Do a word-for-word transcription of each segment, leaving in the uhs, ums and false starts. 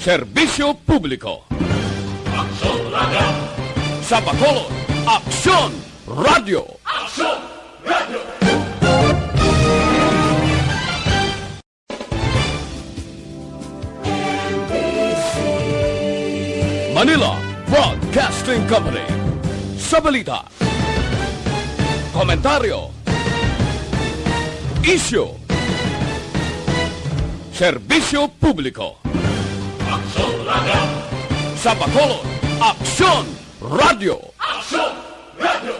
Serbisyo publiko. Aksyon Radio. Sa Bacolod, Aksyon Radio. Aksyon Radio. Manila Broadcasting Company. Sa balita, komentaryo, isyu, serbisyo publiko. Aksyon Radio. Sa Bacolod, Aksyon Radio. Aksyon Radio.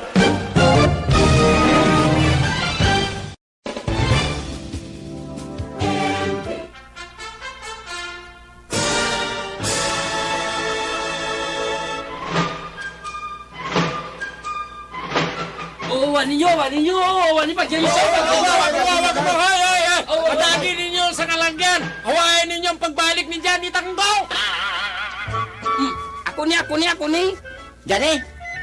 Oo, wa ninyo, wa ninyo, wa ninyo pag-, Hawakan mo, hawakan mo, hawakan mo, hoy, hoy, hoy! Patagi ninyo sa kalanggan! Hawakan ninyo ang pagbalik ni Johnny Tanggaw! Hmm, ako ni, ako ni, ako ni. Johnny,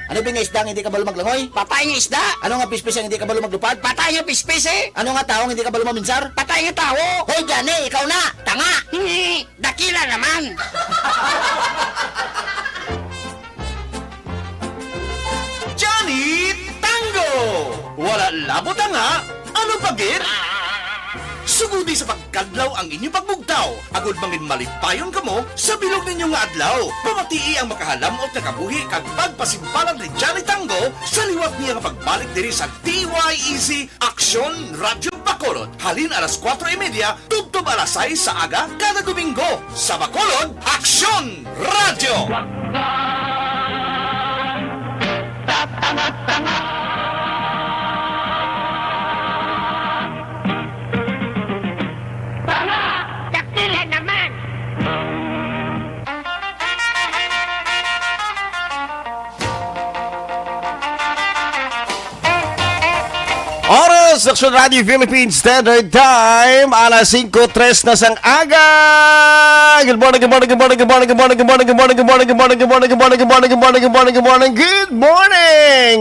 ano ba nga isda nga hindi kabalo maglangoy? Patay nga isda. Ano nga pispis ang hindi kabalo maglupad? Patay nga pispis eh. Ano nga tawo nga hindi kabalo maminsar? Patay nga tawo. Hoy, Johnny, ikaw na. Tanga. Dakila naman. Johnny Tango! Wala labot ang nga, ano pa gid? Sugodi sa pagkadlaw ang inyo pagbugtaw, agud mangin malipayon kamo sa bilog ninyo nga adlaw. Pamatii ang makahalam-ot nga kabuhi kag pagpasimpalan ni Johnny Tango sa liwat niya nga pagbalik diri sa D Y E C Aksyon Radyo Bacolod, halin alas kuwatro y media tubtob alas sais sa aga kada Domingo. Sa Bacolod, Aksyon Radyo! Dakila naman. Oras, Aksyon Radio Philippine Standard Time, alas singko tres na sang aga. Good morning, good morning, good morning, good morning, good morning, good morning, good morning, good morning, good morning, good morning, good morning, good morning, good morning, good morning, good morning, good morning.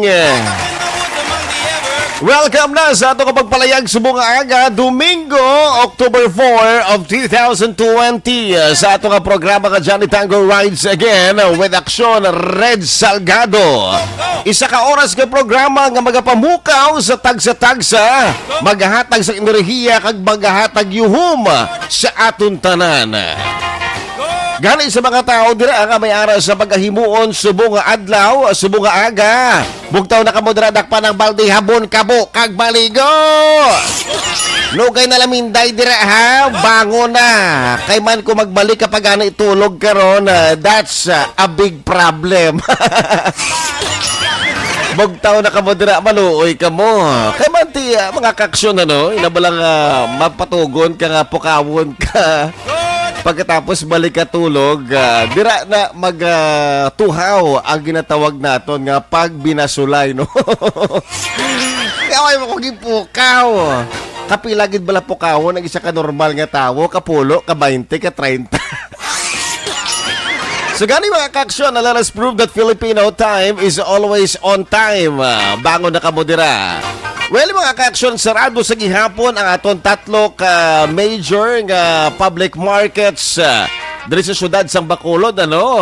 Welcome na sa ato ka pagpalayag subong nga aga, Domingo, October four of two thousand twenty, uh, sa ato nga programa nga Johnny Tango Rides Again, uh, with Aksyon Red Salgado. Isa ka oras nga programa nga magapamukaw sa tagsa-tagsa, maghatag sa enerhiya kag maghatag yuhom sa aton tanan. Gani sa mga tawo dira nga may ara sa pagahimuon subong nga adlaw, subong nga aga, bugtaw na kamo dira, dakpan ang balde, habon, kabo, kag maligo. Lugay na lang, Minday, dira, ha? Bangon na. Kay man kung magbalik ka pa gani tulog karon, ah, that's, ah, a big problem. Bugtaw na kamo dira, maluoy kamo. Kay man ti, ah, mga kaaksyon, ano, ina ba lang, ah, mapatugon ka nga pukawon ka. Pagkatapos balik ka tulog, ah, dira na mag, ah, tuhaw ang ginatawag naton nga pagbinasulay, no? Kaya mo ko gipukaw. Kapila gid bala pukawon ang isa ka normal nga tawo, kapulo, ka baynte, ka treinta. So gani, mga kaaksyon, let us prove that Filipino time is always on time. Ah, bangon na kamo dira. Well, mga kaaksyon, sarado sa gihapon ang aton tatlo ka major nga public markets, ah, diri sa siyudad sang Bacolod, ano?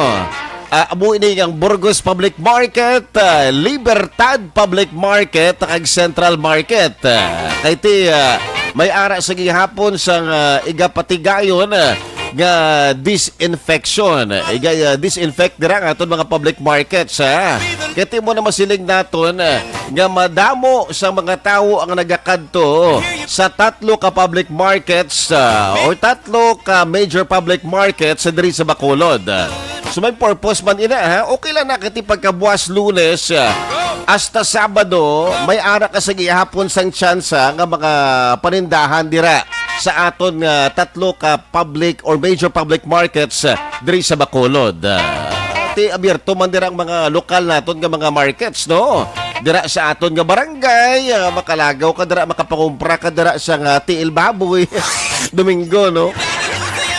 Ah, amo ini ang Burgos Public Market, ah, Libertad Public Market, kag Central Market. Ah, kay ti, ah, may ara sa gihapon sang, ah, igapatigayon, ah, nga disinfection. Iga, ah, disinfect dira ang aton mga public markets, ha. Kay ti mo na masiling naton, ah, nga madamo sa mga tawo ang nagakadto sa tatlo ka public markets, ah, or tatlo ka major public markets sa diri sa Bacolod. So may purpose man ina, ha. Okay lang na kay ti pagkabuas Lunes, ah, hasta Sabado, may ara ka sa gihapon sang tsansa nga mga panindahan dira sa aton nga tatlo ka public or major public markets, ah, diri sa Bacolod. Ah, ti abierto man dira ang mga lokal naton nga mga markets, no? Dira sa aton nga barangay, ah, makalagaw ka dira, makapangumpra ka dira sa nga tiil baboy. Domingo, no?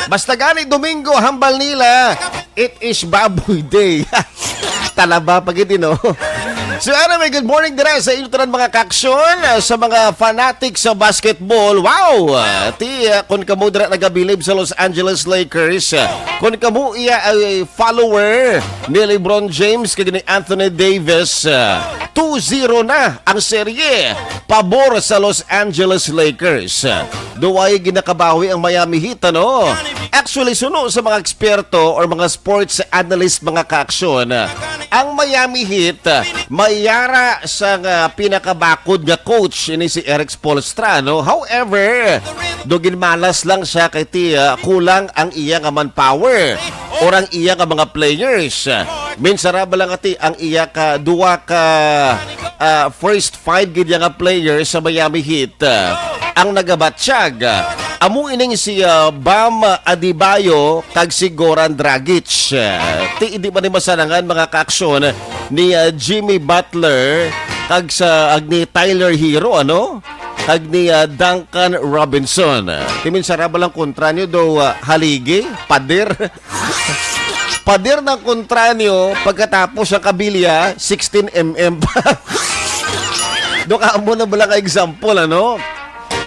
Basta gani Domingo, hambal nila, it is Baboy Day. Talaba pa gid, no? So anyway, good morning dira sa inyo tanan, mga kaaksyon, ah, sa mga fanatic sa basketball. Wow! Ah, ti, ah, kung kamo dira nagabilib sa Los Angeles Lakers, ah, kung kamo iya ay follower ni LeBron James kag ni Anthony Davis, ah, two zero na ang serye pabor sa Los Angeles Lakers. Duway ginakabawi ang Miami Heat, ano? Actually, suno sa mga eksperto or mga sports analyst, mga kaaksyon, ang Miami Heat, ah, may yara sa nga pinakabakod nga coach, ini si Erik Spoelstra, no? However, do ginmalas lang siya kay ti, ah, kulang ang iya nga manpower or ang iya nga mga players. Minsara ba lang ati ang iya ka duwa ka, ah, first five gid nga players sa Miami Heat, ah, ang nagabatsyag. Amo ining si, ah, Bam Adebayo kag si Goran Dragic. Ah, ti, hindi man ni masanangan, mga kaaksyon, ni, ah, Jimmy Butler kag sa ag ni Tyler Herro, ano? Kag ni, ah, Duncan Robinson. Ah, ti, minsara ba lang kontra niyo do, ah, haligi, pader? Pader ng kontra niyo pagkatapos ang kabilya, sixteen M M pa. Do ka mo na bala ka example, ano?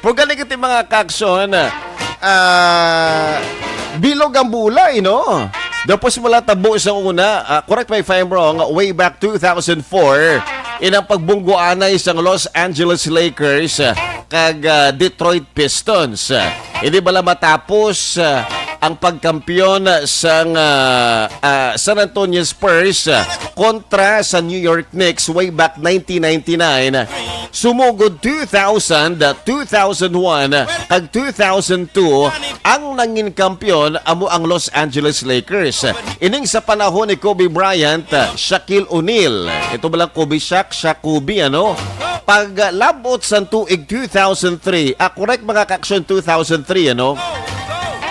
Pero gani kiti, mga kaaksyon, ah, bilog ang bulay, no? Tapos mula tabo sa una, ah, correct me if I'm wrong, way back two thousand four, inang pagbungguanay sang Los Angeles Lakers, ah, kag, ah, Detroit Pistons. Ah, hindi bala matapos, ah, ang pagkampiyon sang, ah, ah, San Antonio Spurs, ah, kontra sa New York Knicks way back nineteen ninety-nine. Sumugod two thousand, two thousand one, kag two thousand two, ang nangin kampiyon amo ang Los Angeles Lakers. Ining sa panahon ni Kobe Bryant, Shaquille O'Neal. Ito ba lang Kobe Shaq? Shaq Kobe, ano? Pag, ah, labot sa tuig two thousand three, ah, correct, mga kaaksyon, two thousand three, ano?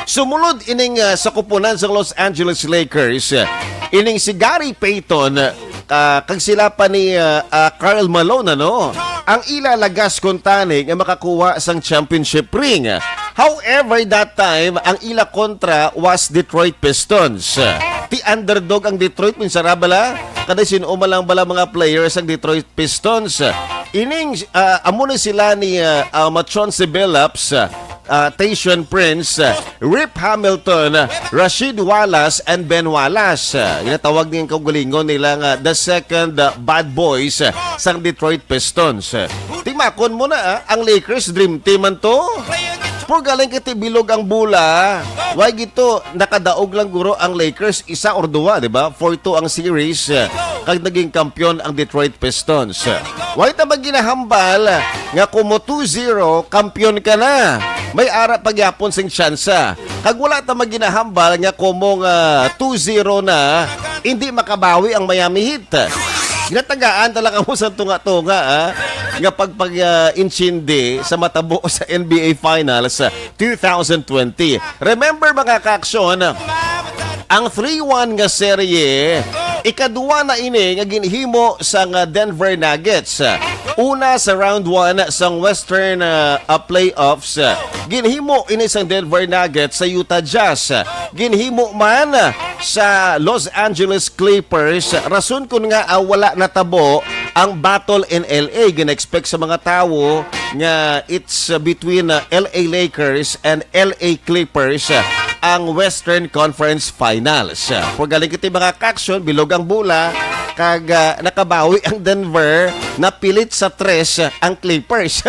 Sumulod ining, ah, sa kupunan sa Los Angeles Lakers, ah, ining si Gary Payton, ah, kag sila pa ni, ah, ah, Karl Malone, ano? Ang ila lagas kuntani nga makakuha sang championship ring. However, that time, ang ila kontra was Detroit Pistons. Ti underdog ang Detroit, minsara bala? Kada sin-o man lang bala mga players ang Detroit Pistons? Ining, ah, amo ni sila ni, ah, ah, Machonse Billups, ah, ah, Tayshaun Prince, ah, Rip Hamilton, ah, Rasheed Wallace, and Ben Wallace. Ah, ginatawag niyang kaugalingon nila nga the second, ah, bad boys, ah, sang Detroit Pistons. Ah, timakon mo na, ah, ang Lakers dream team man to. Puro galing kay ti bilog ang bula. Why gito nakadaog lang guro ang Lakers, isa or duwa, di ba? Four two ang series, ah, kag naging kampiyon ang Detroit Pistons. Why ta ba ginahambal nga kumo two zero, kampiyon ka na? May ara pa gyapon sing tsansa. Kag wala ta maginahambal nga kumo nga two zero na, hindi makabawi ang Miami Heat. Ginatagaan talaga mo sa tunga-tunga, ah, nga pagpag, ah, intindi sa matabo sa N B A Finals, ah, two thousand twenty. Remember, mga kaaksyon, ang three one nga serye, ikaduwa na ini nga ginhimo sang, ah, Denver Nuggets. Una sa round one sang Western, ah, ah, playoffs, ah, ginhimo ini sang Denver Nuggets sa Utah Jazz. Ginhimo man sa Los Angeles Clippers, rason kun nga, ah, wala natabo ang battle in L A. Gina-expect sa mga tawo nga it's, ah, between, ah, L A Lakers and L A Clippers, ah, ang Western Conference Finals. Ah, pagaling kiti, mga kaaksyon, bilog ang bula, kag, ah, nakabawi ang Denver, napilit sa tres, ah, ang Clippers.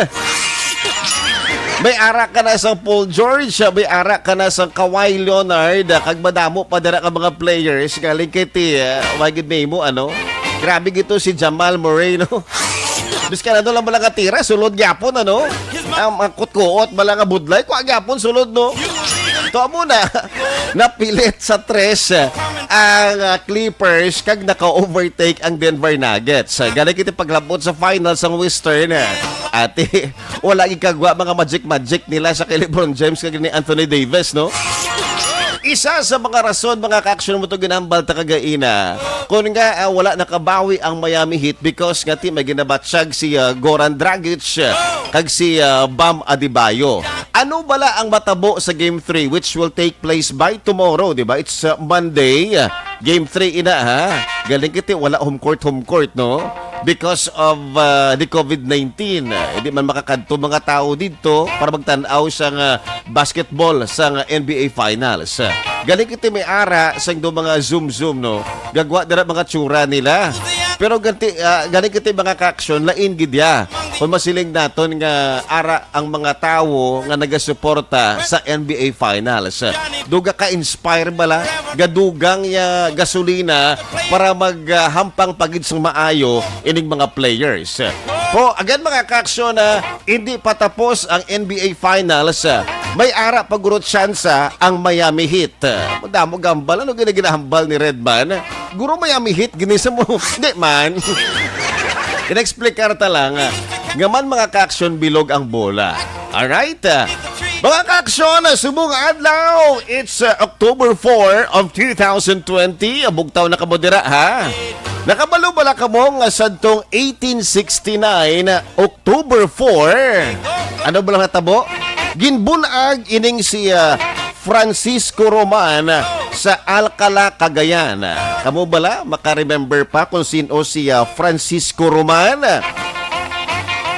May ara ka na sa Paul George, may ara ka na sa Kawhi Leonard, kag madamo pa dira ka mga players. Galing kay ti, uh, wagid nimo, ano? Grabe gito si Jamal Murray, no? Bisan ano lang bala nga tira, sulod gyapon, ano? Ang, ang kutkuot bala nga budlay, kwa gyapon sulod, no? To mo na, napilit sa tres ang, uh, Clippers, kag naka-overtake ang Denver Nuggets. Galing kiti paglabot sa finals ang Western, eh. Ate, wala gid kagwa mga magic-magic nila sa kay LeBron James kag ni Anthony Davis, no? Isa sa mga rason, mga kaaksyon, mo to ginambal ta kagaina. Kung nga, ah, wala nakabawi ang Miami Heat because nga ti may ginabatsyag si, ah, Goran Dragic, ah, kag si, ah, Bam Adebayo. Ano bala ang matabo sa Game three, which will take place by tomorrow, di ba? It's, ah, Monday. Game three ina, ha? Galing kiti, wala home court, home court, no? because of uh, the covid nineteen. Uh, hindi man makakadto mga tao dito para magtan-aw sa uh, basketball sa uh, N B A Finals. Uh, galing kita may ara sa do mga zoom-zoom, no? Gagwa dira mga tsura nila. Pero ganti, uh, galing kita mga kaaksyon, lain gid ya. Kung masiling naton nga ara ang mga tawo nga nagasuporta sa N B A Finals. Duga ka inspire bala, gadugang ya gasolina para maghampang pa gid sang maayo ining mga players. Po, again mga kaaksyon, ah, hindi pa tapos ang N B A Finals. May ara pa guro tsansa ang Miami Heat. Madamo gambal. Ano gina ginahambal ni Redman? Guro Miami Heat, gini sa mo. Hindi man. Inexplikar ta lang, ah, nga man mga kaaksyon bilog ang bola. Alright? Ah, mga kaaksyon, ah, subong adlaw, it's uh, October four of two thousand twenty. Abugtaw na kamo dira, ha? Nakabalo bala kamo nga sadtong eighteen sixty-nine, October four? Ano ba lang natabo? Ginbunag ining si ah, Francisco Roman sa Alcala, Cagayan. Kamo bala maka-remember pa kung sino si ah, Francisco Roman?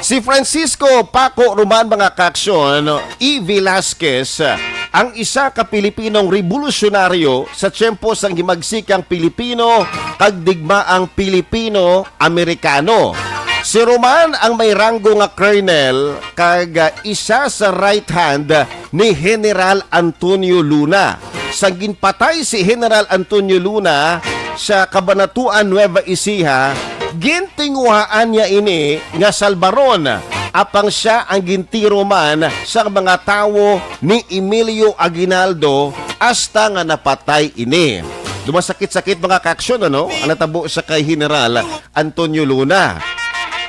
Si Francisco Paco Roman, mga kaaksyon, E. Velasquez, ang isa ka Pilipinong rebolusyonaryo sa tiyempo sang himagsikang Pilipino kag digmaang Pilipino-Amerikano. Si Roman ang may ranggo nga colonel kag ah, isa sa right hand ni General Antonio Luna. Sang ginpatay si General Antonio Luna sa Cabanatuan, Nueva Ecija, gintinguhaan niya ini nga salbaron, apang sia ang gintiro man sang mga tawo ni Emilio Aguinaldo hasta nga napatay ini. Dumasakit-sakit, mga kaaksyon, ano, ang natabo sa kay General Antonio Luna.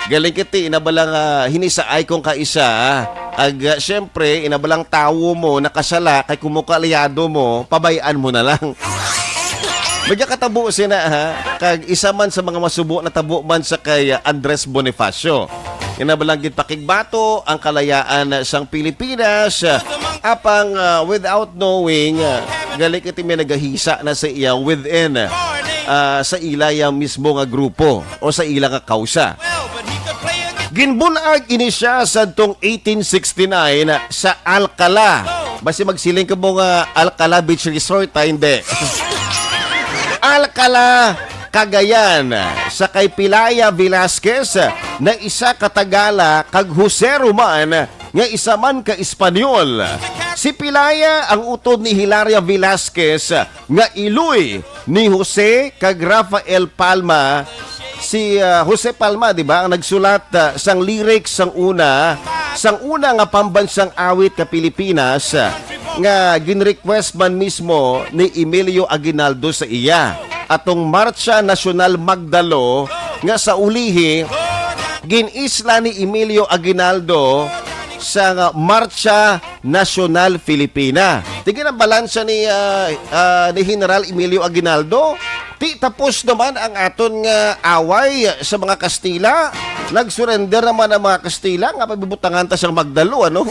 Galing kiti, inabalang ah, hinisaay kong kaisa. Ag, ah, siyempre, inabalang tawo mo, nakasala, kay kumukalyado mo, pabay-an mo na lang. Magkakatabo sina, ha? Kag isa man sa mga masubo na tabo man sa kay ah, Andres Bonifacio. Inabalang ginpakigbato ang kalayaan sang Pilipinas, ah, apang ah, without knowing, ah, galing kiti may nagahisa na sa iya within ah, sa ila yang mismo nga grupo o sa ila nga kausa. Ginbunag ini siya sadtong eighteen sixty-nine sa Alcala. Basi magsiling ka mo nga Alcala Beach Resort, ha? Hindi. Alcala, Cagayan, sa kay Pilaya Velasquez na isa ka Tagala kag Jose Roman nga isa man ka Espanyol. Si Pilaya ang utod ni Hilaria Velasquez nga iloy ni Jose kag Rafael Palma. Si ah, Jose Palma, di ba, ang nagsulat ah, sang lyrics sang una, sang una nga pambansang awit ka Pilipinas, ah, nga ginrequest man mismo ni Emilio Aguinaldo sa iya. Atong Marcha Nacional Magdalo nga sa ulihi gin-isla ni Emilio Aguinaldo sa nga Marcha Nacional Filipina. Tingin ang balansa ni ah, ah, ni General Emilio Aguinaldo. Ti tapos naman ang aton nga away sa mga Kastila. Nag-surrender naman ang mga Kastila nga pabibutangan ta sang Magdalo, ano?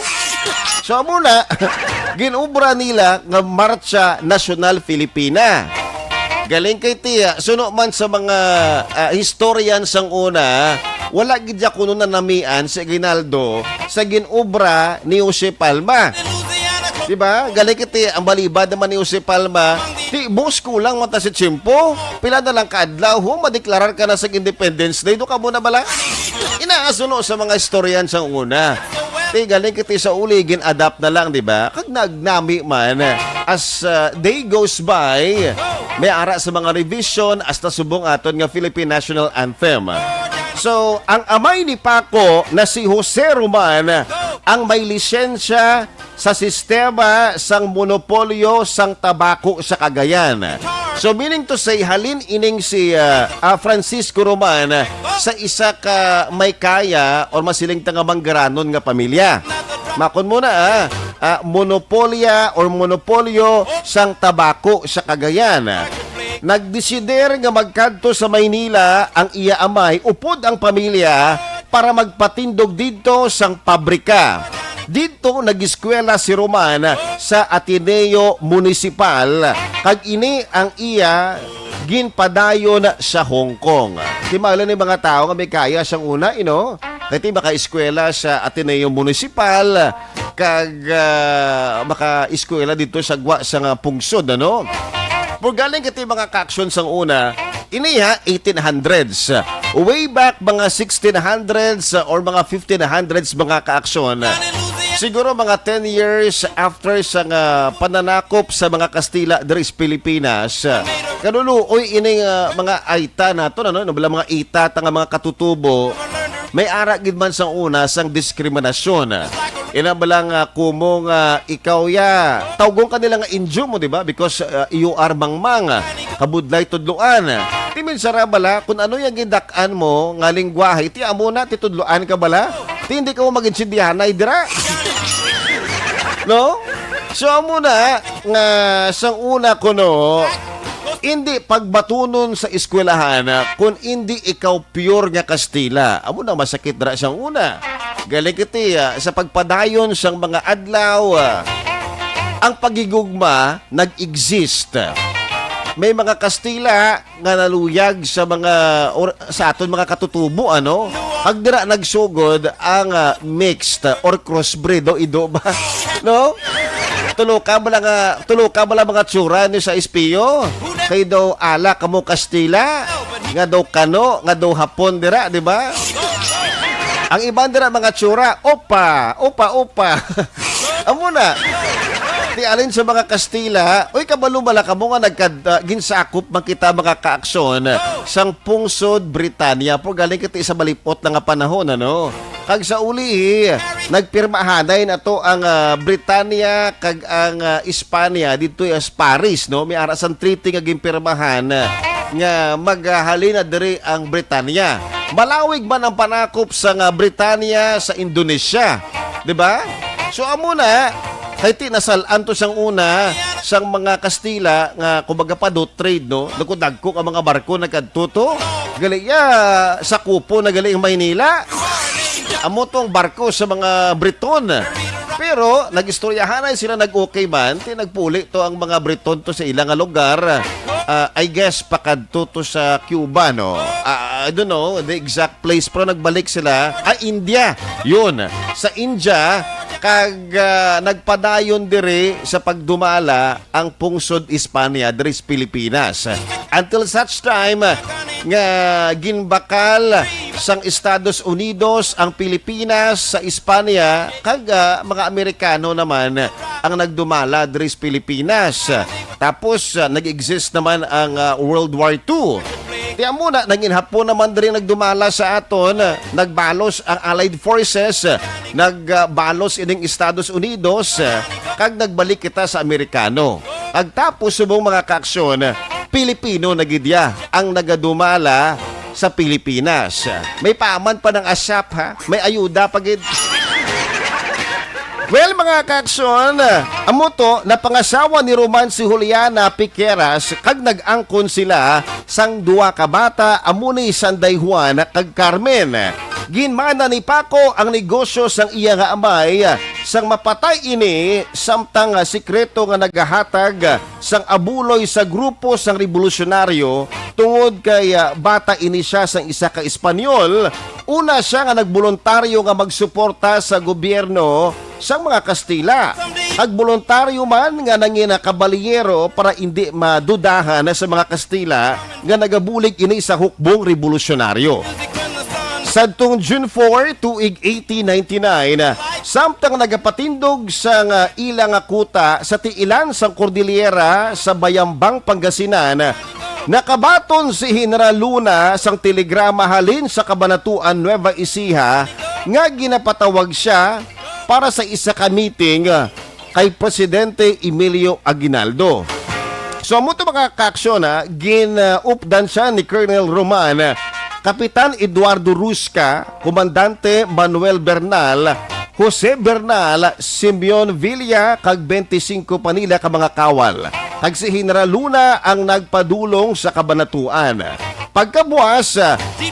So amo na, ginubra nila nga Marcha Nacional Filipina. Galing kay tiya, suno man sa mga ah, historian sang una, wala gid ya kuno nanamian si Aguinaldo sa ginobra ni Jose Palma. Di ba? Galing kay tiya, ang balibad naman ni Jose Palma, ti bus kulang man ta si tiyempo. Pila na lang ka adlaw, ho, madeklarar ka na sa Independence Day. Do ka muna bala? Inaasuno sa mga historian sang una. Ti galing kay ti sa uli, gin-adapt na lang, di ba? Kag nagnami man, as uh, day goes by, may ara sa mga revision hasta subong aton nga Philippine National Anthem. So, ang amay ni Paco na si Jose Roman ang may lisensya sa sistema sang monopolyo sang tabako sa Cagayan. So, meaning to say, halin ining si ah, ah, Francisco Roman sa isa ka may kaya or masiling ta nga manggaranon nga pamilya. Makon mo na, ah, ah, monopolya or monopolyo sang tabako sa Cagayan. Nagdesider nga magkadto sa Maynila ang iya amay upod ang pamilya para magpatindog didto sang pabrika. Didto nag-eskwela si Roman sa Ateneo Municipal, kag ini ang iya ginpadayon sa Hong Kong. Ti mahalan ni mga tawo nga may kaya sang una, you know, kay ti makaeskwela sa Ateneo Municipal, kag, ah, makaeskwela dito sa gwa sa nga pungsod, ano? Pero galing kay ti mga kaaksyon sang una, ini ha, eighteen hundreds. Way back mga sixteen hundreds or mga fifteen hundreds, mga kaaksyon. Siguro mga ten years after sa nga pananakop sa mga Kastila diri sa Pilipinas, kanunoy ining, ah, mga aita naton, ano, ano bala, mga ita ta nga mga katutubo, may ara gid man sang una sang diskriminasyon. Ina bala nga kumo nga ikaw ya, tawgon ka nila nga Indio mo, di ba? Because, uh, you are mangmang, kabudlay tudloan. Ti minsara bala kung ano yang gindak-an mo nga lingwahe, ti amo na, ti tudloan ka bala. Ti hindi ka mo mag-intindihanay dira. No? So, amo na nga sang una kuno, hindi pagbatunon sa eskwelahan, ah, kung hindi ikaw pure nga Kastila. Amo na masakit dira sang una. Galing kiti, ah, sa pagpadayon sang mga adlaw, ah, ang paghigugma nag-exist. May mga Kastila nga naluyag sa mga or, sa aton mga katutubo, ano? Ag dira nagsugod ang, ah, mixed or crossbreed, o ido ba? No? Tulo ka bala nga, tulo ka bala mga tsura ni sa S P O. Kay daw ala kamo Kastila, nga daw Kano, nga daw Hapon dira, di ba? Ang iban dira mga tsura, opa, opa, opa. Amo na. Ti alin sa mga Kastila, uy, kabalo bala kamo nga nagkad-, ah, ginsakop man kita mga kaaksyon sang pungsod Britanya. Pero galing kita sa malipot na nga panahon, ano? Kag sa uli, nagpirmahanay na to ang, ah, Britanya kag ang, ah, Espanya dito sa Paris, no? May ara sang treaty nga ginpirmahan, ah, nga maghalin na diri ang Britanya. Malawig man ang panakop sa nga Britanya sa Indonesia, di ba? So, amo na, kay ti nasal-an to sang una sang mga Kastila nga, kumbaga, pa do trade, no? Dagko-dagko ang mga barko nagkadto to. Gali ya, sakupo na gali ang Maynila. Amo tong barko sa mga Briton. Pero nag-istoryahanay sila, nag-okay man, ti nagpuli to ang mga Briton to sa ila nga lugar. Ah, I guess pakadto to sa Cuba, no? Ah, I don't know the exact place, pero nagbalik sila. Ah, India. Yun. Sa India, kag, ah, nagpadayon diri sa pagdumala ang pungsod Espanya diri sa Pilipinas. Until such time nga ginbakal sang Estados Unidos ang Pilipinas sa Espanya, kag, ah, mga Amerikano naman ang nagdumala diri sa Pilipinas. Tapos, ah, nag-exist naman ang, ah, World War Two. Ti amo na, nangin Hapon naman diri nagdumala sa aton, nagbalos ang Allied Forces, nagbalos ining Estados Unidos, kag nagbalik kita sa Amerikano. Pagtapos subong mga kaaksyon, Pilipino na gid ya ang nagadumala sa Pilipinas. May paman pa ng asap, ha? May ayuda pa gid. Well, mga kaaksyon, amo to, napangasawa ni Roman si Juliana Piqueras kag nag-angkon sila sang duha ka bata, amo ni Sanday Juan kag Carmen. Ginmana ni Paco ang negosyo sang iya nga amay sang mapatay ini, samtang, ah, sikreto nga nagahatag sang abuloy sa grupo sang rebolusyonaryo tungod kay, ah, bata ini siya sang isa ka Espanyol. Una siya nga nagboluntaryo nga magsuporta sa gobyerno sang mga Kastila. Nagboluntaryo man nga nangina kabaliyero para indi madudahan sa mga Kastila nga nagabulig ini sa hukbong rebolusyonaryo. Sadtong June four, tuig eighteen ninety-nine, samtang nagapatindog sang ila nga kuta sa tiilan sang Cordillera sa Bayambang, Pangasinan, nakabaton si General Luna sang telegrama halin sa Cabanatuan, Nueva Ecija, nga ginapatawag siya para sa isa ka meeting kay Presidente Emilio Aguinaldo. So, amo to, mga kaaksyon, ha, gin-updan siya ni Colonel Roman, Kapitan Eduardo Rusca, Komandante Manuel Bernal, Jose Bernal, Simeon Villa, kag twenty-five pa nila ka mga kawal. Kag si General Luna ang nagpadulong sa Cabanatuan. Pagkabuas,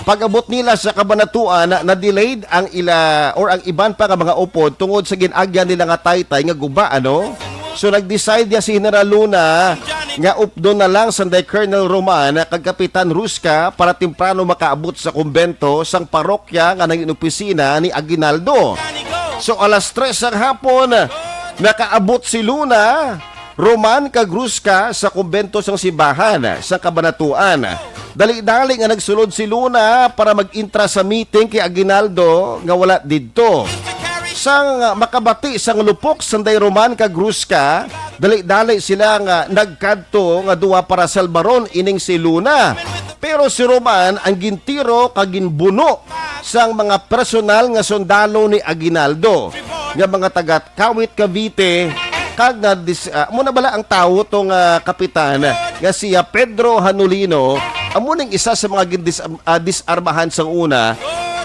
pag-abot nila sa Cabanatuan, na-delayed ang ila or ang iban pa nga mga upod tungod sa gin-agyan nila nga taytay nga guba, ano? So, nag-decide ya si General Luna nga updon na lang sanday Colonel Roman kag Kapitan Rusca para temprano makaabot sa kumbento sang parokya nga naging opisina ni Aguinaldo. So, alas tres sang hapon, nakaabot si Luna, Roman kag Rusca sa kumbento sang simbahan sang Kabanatuan. Dali-dali nga nagsulod si Luna para mag-intra sa meeting kay Aguinaldo nga wala didto. Sang makabati sang lupok sanday Roman kag Rusca, dali-dali sila nga nagkadto nga duwa para salbaron ining si Luna. Pero si Roman ang gintiro kag ginbuno sang mga personal nga sundalo ni Aguinaldo nga mga taga Kawit, Cavite, kag na dis, ah, amo na bala ang tawo tong, ah, kapitan nga si, ah, Pedro Hanulino, amo ning isa sa mga gindis, ah, disarmahan sang una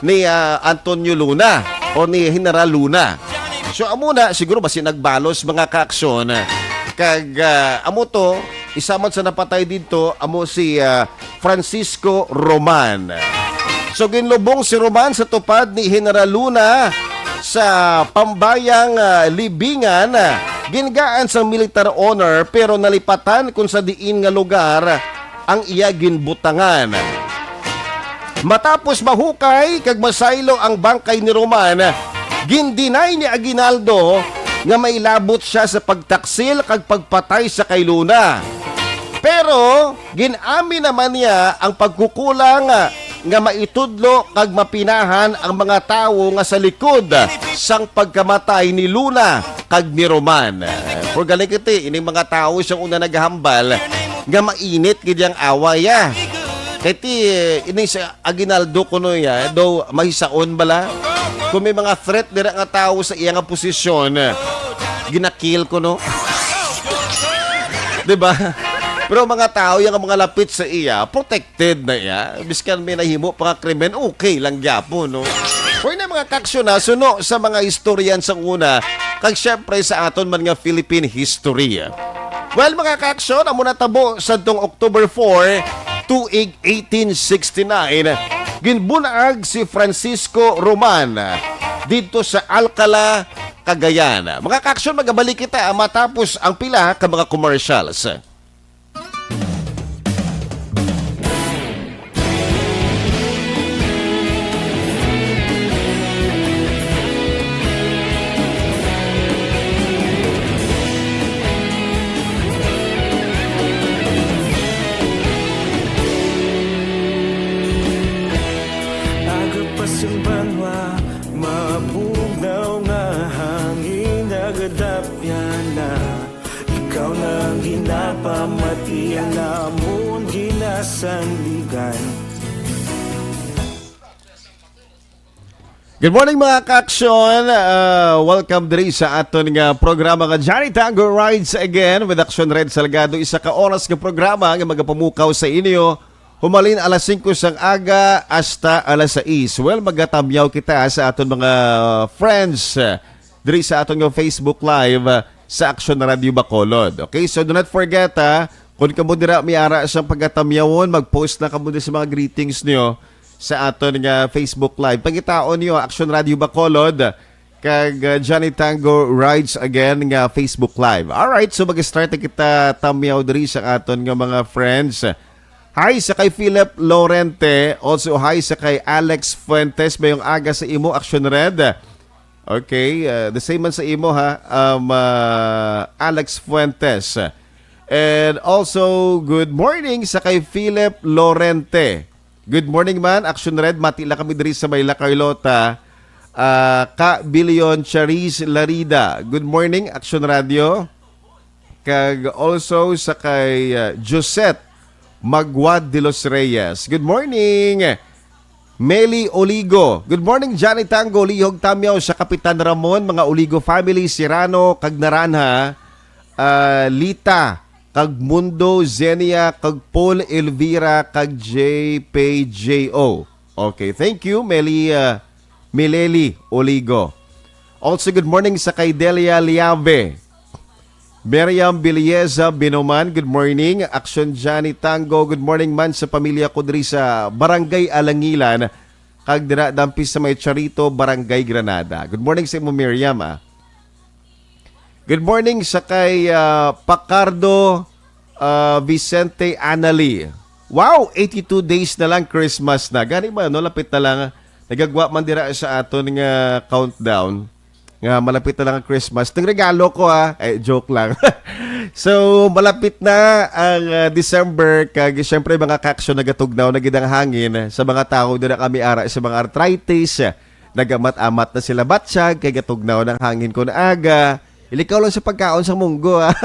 ni, ah, Antonio Luna o ni General Luna. So, amo na siguro basi nagbalos mga kaaksyon kag, ah, amo to, isa man sa napatay didto amo si, ah, Francisco Roman. So, ginlubong si Roman sa tupad ni General Luna sa pambayang, ah, libingan. Gingaan sang military honor pero nalipatan kung sa diin nga lugar ang iya ginbutangan. Matapos mahukay kag masaylo ang bangkay ni Roman, gindinay ni Aguinaldo nga may labot siya sa pagtaksil kag pagpatay sa kay Luna. Pero gin-amin naman niya ang pagkukulang nga maitudlo kag mapinahan ang mga tawo nga sa likod sang pagkamatay ni Luna kag ni Roman. Pero galing kiti, ining mga tawo sang una naghambal nga mainit gid ang away, ah. Kay ti, ining sa Aguinaldo kuno ya, daw mahisaon bala. Kung may mga threat dira nga tawo sa iya nga posisyon, ginakil kuno. Di ba? Pero mga tawo, yung mga lapit sa iya, protected na iya. Biskan may nahimo pa nga krimen, okay lang gyapon, no? Uy na mga kaaksyon, ha, suno sa mga istoryan sang una, kag syempre sa aton man nga Philippine history. Well, mga kaaksyon, amo natabo sa tong October four, tuig eighteen sixty-nine, ginbunag si Francisco Roman didto sa Alcala, Cagayan. Mga kaaksyon, magabalik kita matapos ang pila ka mga commercials. Aga pa sing banwa, mabugnaw nga hangin, nagadapyan na. Ikaw na ang ginapamati, ang amon ginasandigan. Good morning, mga kaaksyon. Uh, welcome diri sa aton nga programa nga Johnny Tango Rides Again with Action Red Salgado. Isa ka oras nga programa nga magapamukaw sa inyo humalin alas singko sang aga hasta alas sais. Well, magatamyaw kita sa aton mga friends, uh, diri sa aton nga Facebook Live, uh, sa Action Radio Bacolod. Okay, so do not forget, ha, kung kamo dira may ara sang pagatamyawon, mag-post na kamo diri sa mga greetings niyo sa aton nga Facebook Live. Pangitaon niyo Action Radio Bacolod kag, uh, Johnny Tango Rides Again nga Facebook Live. Alright, so mag-start na kita tamyaw diri sa aton nga mga friends. Hi sa kay Philip Lorente, also hi sa kay Alex Fuentes. Mayong aga sa imo, Action Red. Okay, uh, the same man sa imo, ha, um, uh, Alex Fuentes. And also, good morning sa kay Philip Lorente. Good morning man, Action Red. Mati lang kami diri sa may La Carlota. Ah, Ka Billion Charis Larida. Good morning, Action Radio. Kag also sa kay, ah, Josette Magwad de los Reyes. Good morning, Meli Oligo. Good morning, Johnny Tango. Lihog tamyaw sa Kapitan Ramon, mga Oligo family, Sirano, kag Naranha, ah, Lita, kag Mundo, Zenia, kag Paul, Elvira, kag J P J O. Okay, thank you, Meli, ah, Mileli Oligo. Also, good morning sa kay Delia Liave. Miriam Bilieza Binoman, good morning. Action Johnny Tango, good morning man sa pamilya ko diri sa Barangay Alangilan, kag dira dampi sa may Charito, Barangay Granada. Good morning sa imo, Miriam, ah. Good morning sa kay, ah, Pacardo Ah, Vicente Anali. Wow, eighty-two days na lang Christmas na. Gani ba, no? Lapit na lang. Nagagwa man dira sa aton nga countdown. Nga malapit na lang ang Christmas. Itong regalo ko, ha. Eh, joke lang. So, malapit na ang ah, December. Kag, syempre, mga kaaksyon, nagatugnaw na gid ang hangin sa mga tawo dira kami ara sa mga arthritis. Nagamat-amat na sila batsyag kay gatugnaw ng hangin kon aga. Ilikaw lang sa pagkaon sa munggo, ha?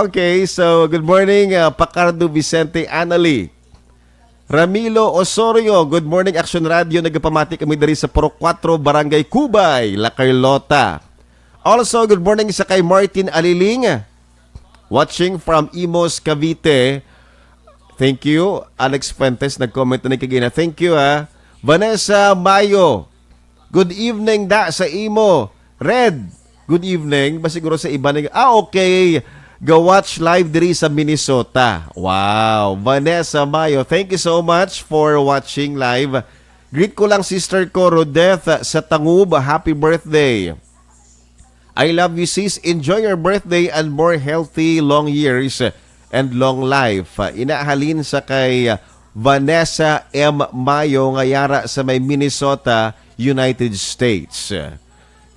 Okay, so good morning, uh, Pacardo Vicente Anali. Ramilo Osorio, good morning, Action Radio. Nagapamati kami diri sa Purok Kuwatro, Barangay Cubay, La Carlota. Also, good morning sa kay Martin Aliling, watching from Imus, Cavite. Thank you. Alex Fuentes nag-comment na ni kagina. Thank you, ha. Vanessa Mayo, good evening da sa imo. Red, good evening. Ba siguro sa iba ni, ah, okay. Ga-watch live diri sa Minnesota. Wow. Vanessa Mayo, thank you so much for watching live. Greet ko lang sister ko, Rodeth, sa Tangub. Happy birthday. I love you, sis. Enjoy your birthday and more healthy, long years and long life. Inahalin sa kay Vanessa M. Mayo nga yara sa may Minnesota, United States.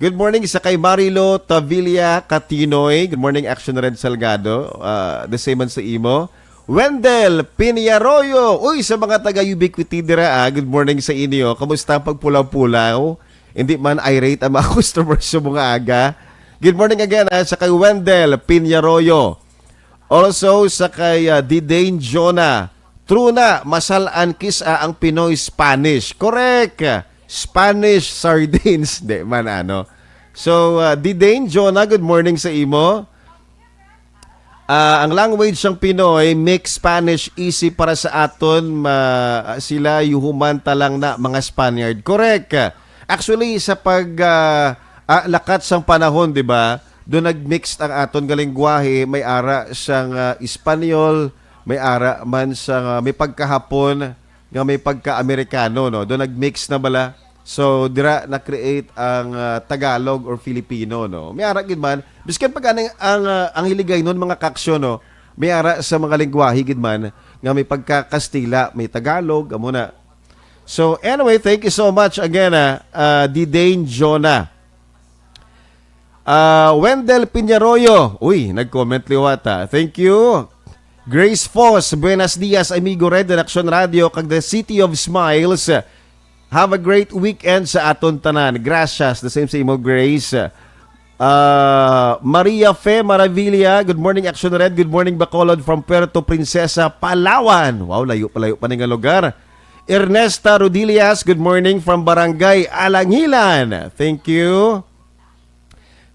Good morning sa kay Marilo Tavilla Catinoy. Good morning, Action Red Salgado. Uh, the same man sa imo. Wendell Piñaroyo. Uy, sa mga taga Ubiquity dira, ah, good morning sa inyo. Kamusta ang pagpulaw-pulaw? Hindi man irate ang mga customers sa mga aga. Good morning again, ah, sa kay Wendell Piñaroyo. Also sa kay ah, Didane Jonah. True na, masalan kis-a ang Pinoy Spanish. Correct! Spanish sardines. Di man ano. So, ah, Didane Jonah, good morning sa imo. Ah, ang language sang Pinoy, mix Spanish, easy para sa aton. Ma, sila yuhuman ta lang na mga Spaniard. Correct. Actually, sa pag ah, ah, lakat sang panahon, di ba? Doon nag-mix ang aton nga lengguwahe, may ara sang ah, Espanyol, may ara man sang ah, may pagkahapon, nga may pagka-Amerikano, no? Doon nag-mix na bala. So, dira na-create ang ah, Tagalog or Filipino, no? May ara gid man. Biskan pag aning ang ah, ang Hiligaynon, mga kaksyo, no? May ara sa mga lengguwahe gid man nga may pagka-Kastila, may Tagalog, amo na. So, anyway, thank you so much again, ah, ah, Didane Jonah. Ah, Wendell Piñaroyo. Uy, nag-comment liwat, ah. Thank you. Grace Foss, buenos dias, amigo Red and Action Radio, kag the City of Smiles. Have a great weekend sa aton tanan. Gracias. The same sa imo, Grace. Ah, Maria Fe Maravilla, good morning, Action Red. Good morning, Bacolod from Puerto Princesa, Palawan. Wow, layo pa, layo pa ni nga lugar. Ernesta Rodillas, good morning from Barangay Alangilan. Thank you.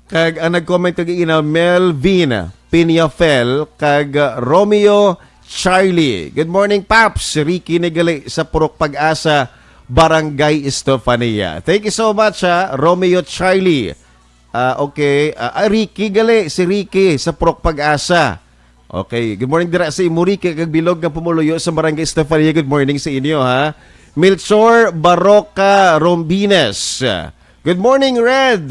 Kag ang nag-comment kag ina, Melvin Piñafel kag Romeo Charlie. Good morning, Paps. Ricky ni gali sa Purok Pag-asa, Barangay Estefania. Thank you so much, ha, Romeo Charlie. Ah, okay. Ah, ah, Ricky gali, si Ricky sa Purok Pag-asa. Okay. Good morning dira sa imo, Ricky, kag bilog nga pumuluyo sa Barangay Estefania. Good morning sa inyo, ha. Melchor Baroca Rombines. Good morning, Red.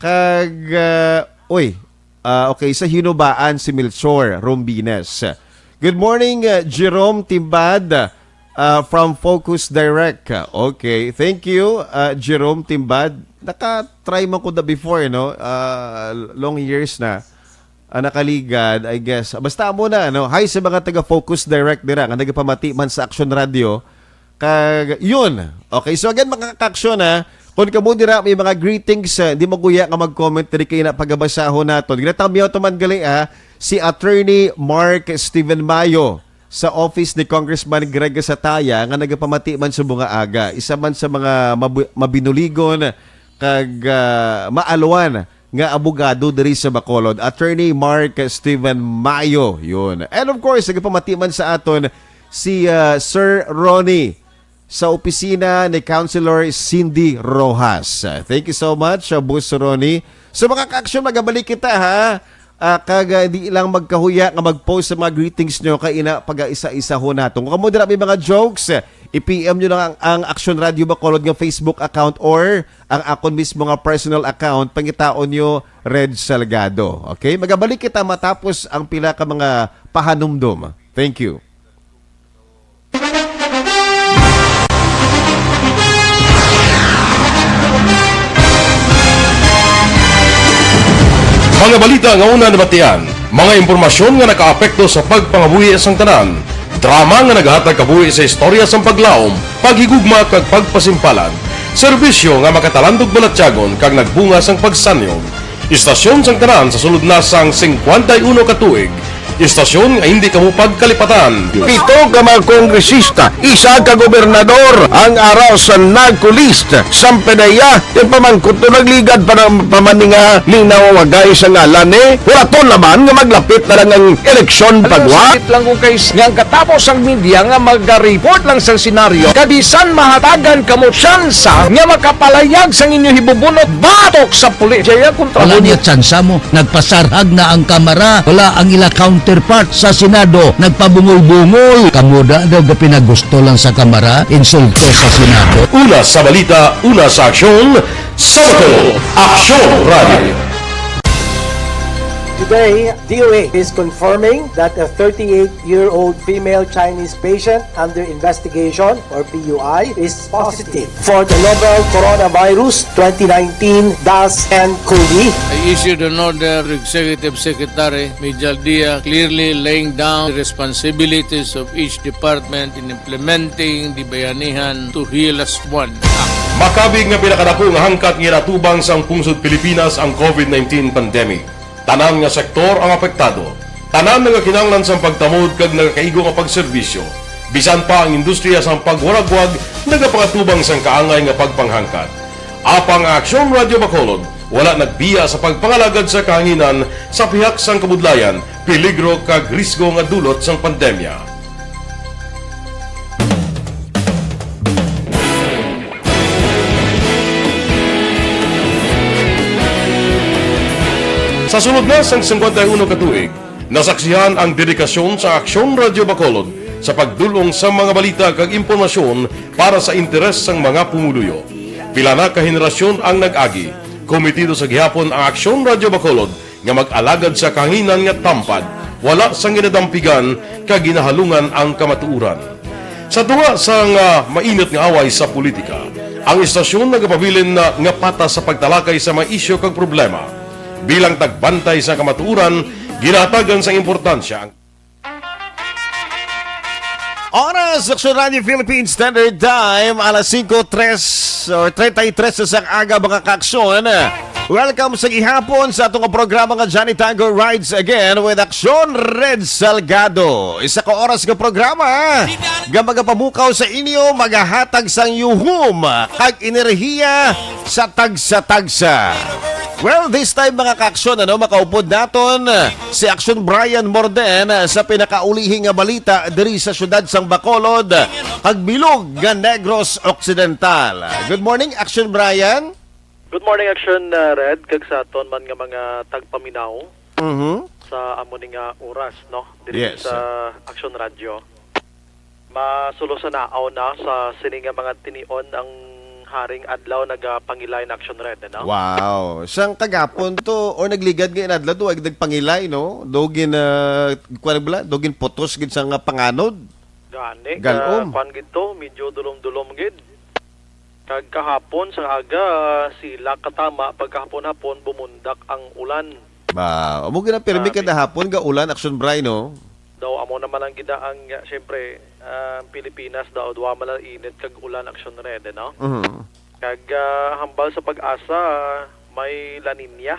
Kag, ah, uy, ah, okay, sa Hinubaan si Melchor Rombines. Good morning, ah, Jerome Timbad, ah, from Focus Direct. Okay, thank you, ah, Jerome Timbad. Naka-try man ko na before, no? Ah, long years na. Ah, nakaligad, I guess. Basta amo na, no? Hi sa mga taga Focus Direct dira nga nagapamati man sa Action Radio. Kag, yun. Okay, so again, mga kaaksyon, ha, kung kamo dira may mga greetings, ah, di maguya nga mag-comment diri kay na pagabasahon naton. Ginatamyaw to man gali, ha, si Attorney Mark Steven Mayo sa office ni Congressman Greg Sataya nga nagapamati man sa mga aga. Isa man sa mga mabu-, mabinuligon kag, ah, maalwan nga abogado diri sa Bacolod, Attorney Mark Steven Mayo. Yun. And of course, nagapamati man sa aton si, ah, Sir Ronnie sa opisina ni Councilor Cindy Rojas. Thank you so much, uh, Boss Ronnie. So, mga ka-action, magabalik kita, ha? Ah, kag, ah, di lang magkahuya nga mag-post sa mga greetings nyo, kay ina, pag-isa-isahon nato. Kung kamo dira may mga jokes, i-P M nyo lang ang, ang Action Radio Bacolod nga Facebook account or ang akon mismo nga personal account, pangitaon nyo, Red Salgado. Okay? Magabalik kita matapos ang pila ka mga pahanumdom. Thank you. Mga balita nga una nabatian, mga impormasyon nga nakaapekto sa pagpangabuhi sang tanan, drama nga naghatag kabuhi sa istorya sang paglaom, paghigugma kag pagpasimpalan, serbisyo nga makatalandog balatyagon kag nagbunga sang pagsanyog. Istasyon sang tanan sa sulod na sang singkwenta y uno ka tuig. Istasyon nga hindi kamo pagkalipatan. Pito ka mga kongresista, isa ka gobernador ang ara sa narco list sang PDEA. Yung pamangkot to, nagligad pa na, pa man ni nga linawagay sa ngalan ni. Huraton naman nga maglapit na lang ang eleksyon. Alam mo, pagwa. Sakit lang kung kay s-, nga ang katapos ang media nga mag-report lang sa senaryo, kabisan mahatagan kamo tsansa nga makapalayag sang inyo hibubunot batok sa pulis. Jaya kontra Wala mo. Niya tsansa mo. Nagpasarhag na ang Kamara. Wala ang ila counterpart sa Senado. Nagpabungol-bungol. Kamo da daw ga pinagusto lang sa Kamara, insulto sa Senado. Una sa balita, una sa aksyon, sa Bacolod, Aksyon Radio. Today, D O A is confirming that a thirty-eight-year-old female Chinese patient under investigation, or P U I, is positive for the novel coronavirus twenty nineteen dash N cov. I issued an order to Executive Secretary Mijal Dia, clearly laying down the responsibilities of each department in implementing the Bayanihan to Heal Us One Act. Makabig nga pinakadako nga hangkat nga ginatubang sang pungsod Pilipinas ang covid nineteen pandemic. Tanan nga sektor ang apektado. Tanan nga kinahanglan sang pagtamod kag nagakaigo nga pagserbisyo. Bisan pa ang industriya sang pagwaragwag nagapangatubang sang kaangay nga pagpanghangkat. Apang ang Aksyon Radio Bacolod wala nagbiya sa pagpangalagad sa kahanginan sa pihak sang kabudlayan, peligro kag risgo nga dulot sang pandemya. Sa sulod na sang singkwenta y uno ka tuig, nasaksihan ang dedikasyon sa Aksyon Radio Bacolod sa pagdul-ong sa mga balita kag impormasyon para sa interes sang mga pumuluyo. Pila na ka henerasyon ang nag-agi. Komitido sa gihapon ang Aksyon Radio Bacolod nga mag-alagad sa kahanginan nga tampad, wala sang ginadampigan kag ginahalungan ang kamatuoran. Sa tunga sang, ah, mainit nga away sa politika, ang istasyon nagapabilin na nga patas sa pagtalakay sa mga isyu kag problema. Bilang tagbantay sa kamatuoran, ginahatagan sang importansya ang Oras, Aksyon Radio Philippine Standard Time, alas singko tres or treinta y tres na sa aga, mga kaaksyon. Welcome sa gihapon sa atong programa nga Johnny Tango Rides Again with Aksyon Red Salgado. Isa ka oras nga programa nga magapamukaw sa inyo, magahatag sang yuhom kag enerhiya sa tagsa-tagsa. Well, this time, mga kaaksyon, ano, makaupod naton si Aksyon Brian Morden sa pinakaulihi nga balita diri sa siyudad sang Bacolod kag bilog nga Negros Occidental. Good morning, Aksyon Brian. Good morning, Aksyon, uh, Red, kag sa aton man nga mga tagpaminaw Mhm. sa amo ni nga oras, no? Diri Yes, sa sir. Aksyon Radio. Masulo sa naaw na sa sini nga mga tinion ang haring adlaw nagapangilay na Aksyon Red, no? Wow. Sang kagapon to, or nagligad nga inadlaw to, ay nagpangilay, no? Do gin, ah, kuwan bala? Do gin putos gid sa nga panganod. Gani, Galom. Ka, kuwan gid to, medyo dulom-dulom gid. Kag kahapon sa aga, sila katama, pagkahapon-hapon, bumundak ang ulan. Ba, amo gid ang pirmi Grabe. Kada hapon, ga ulan, Aksyon Bray, no? Daw amo naman ang gida ang, uh, siyempre, ah, Pilipinas daw, duwa man ang init kag ulan, Aksyon Red, no? Mhm. Kag, ah, hambal sa pag-asa, may La Niña.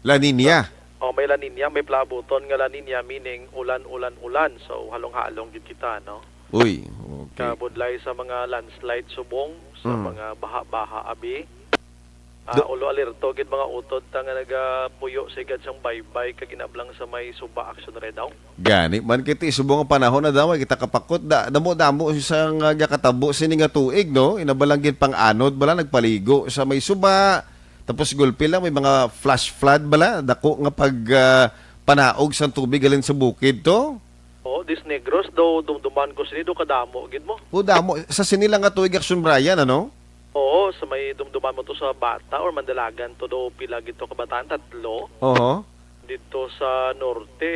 La Niña? Oh, may La Niña, may plabuton nga La Niña, meaning ulan, ulan, ulan. So, halong-halong gid kita, no? Uy, okay. Kabudlay sa mga landslide subong, sa Mm. mga baha-baha abi. Ah, Do- ulo alerto gid mga utod ta nga nagapuyo sa higad sang baybay kag inablang sa may suba, Aksyon Red daw. Gani man kiti subong ang panahon na daw, kita kapakot da, damo-damo sa nga gakatabo sini nga tuig, no? Inabalang gid pang-anod bala nagpaligo sa may suba. Tapos gulpi lang may mga flash flood bala, dako nga pag, ah, panaog sang tubig halin sa bukid to. Oh, dis Negros daw dumduman ko sini do kadamo gid mo. O, damo. Sa sini lang nga tuig, Aksyon Brian, ano? Oo, sa may dumduman mo to sa Bata or Mandalagan to do pila gid to kabataan, tatlo. Oho. Dito sa norte,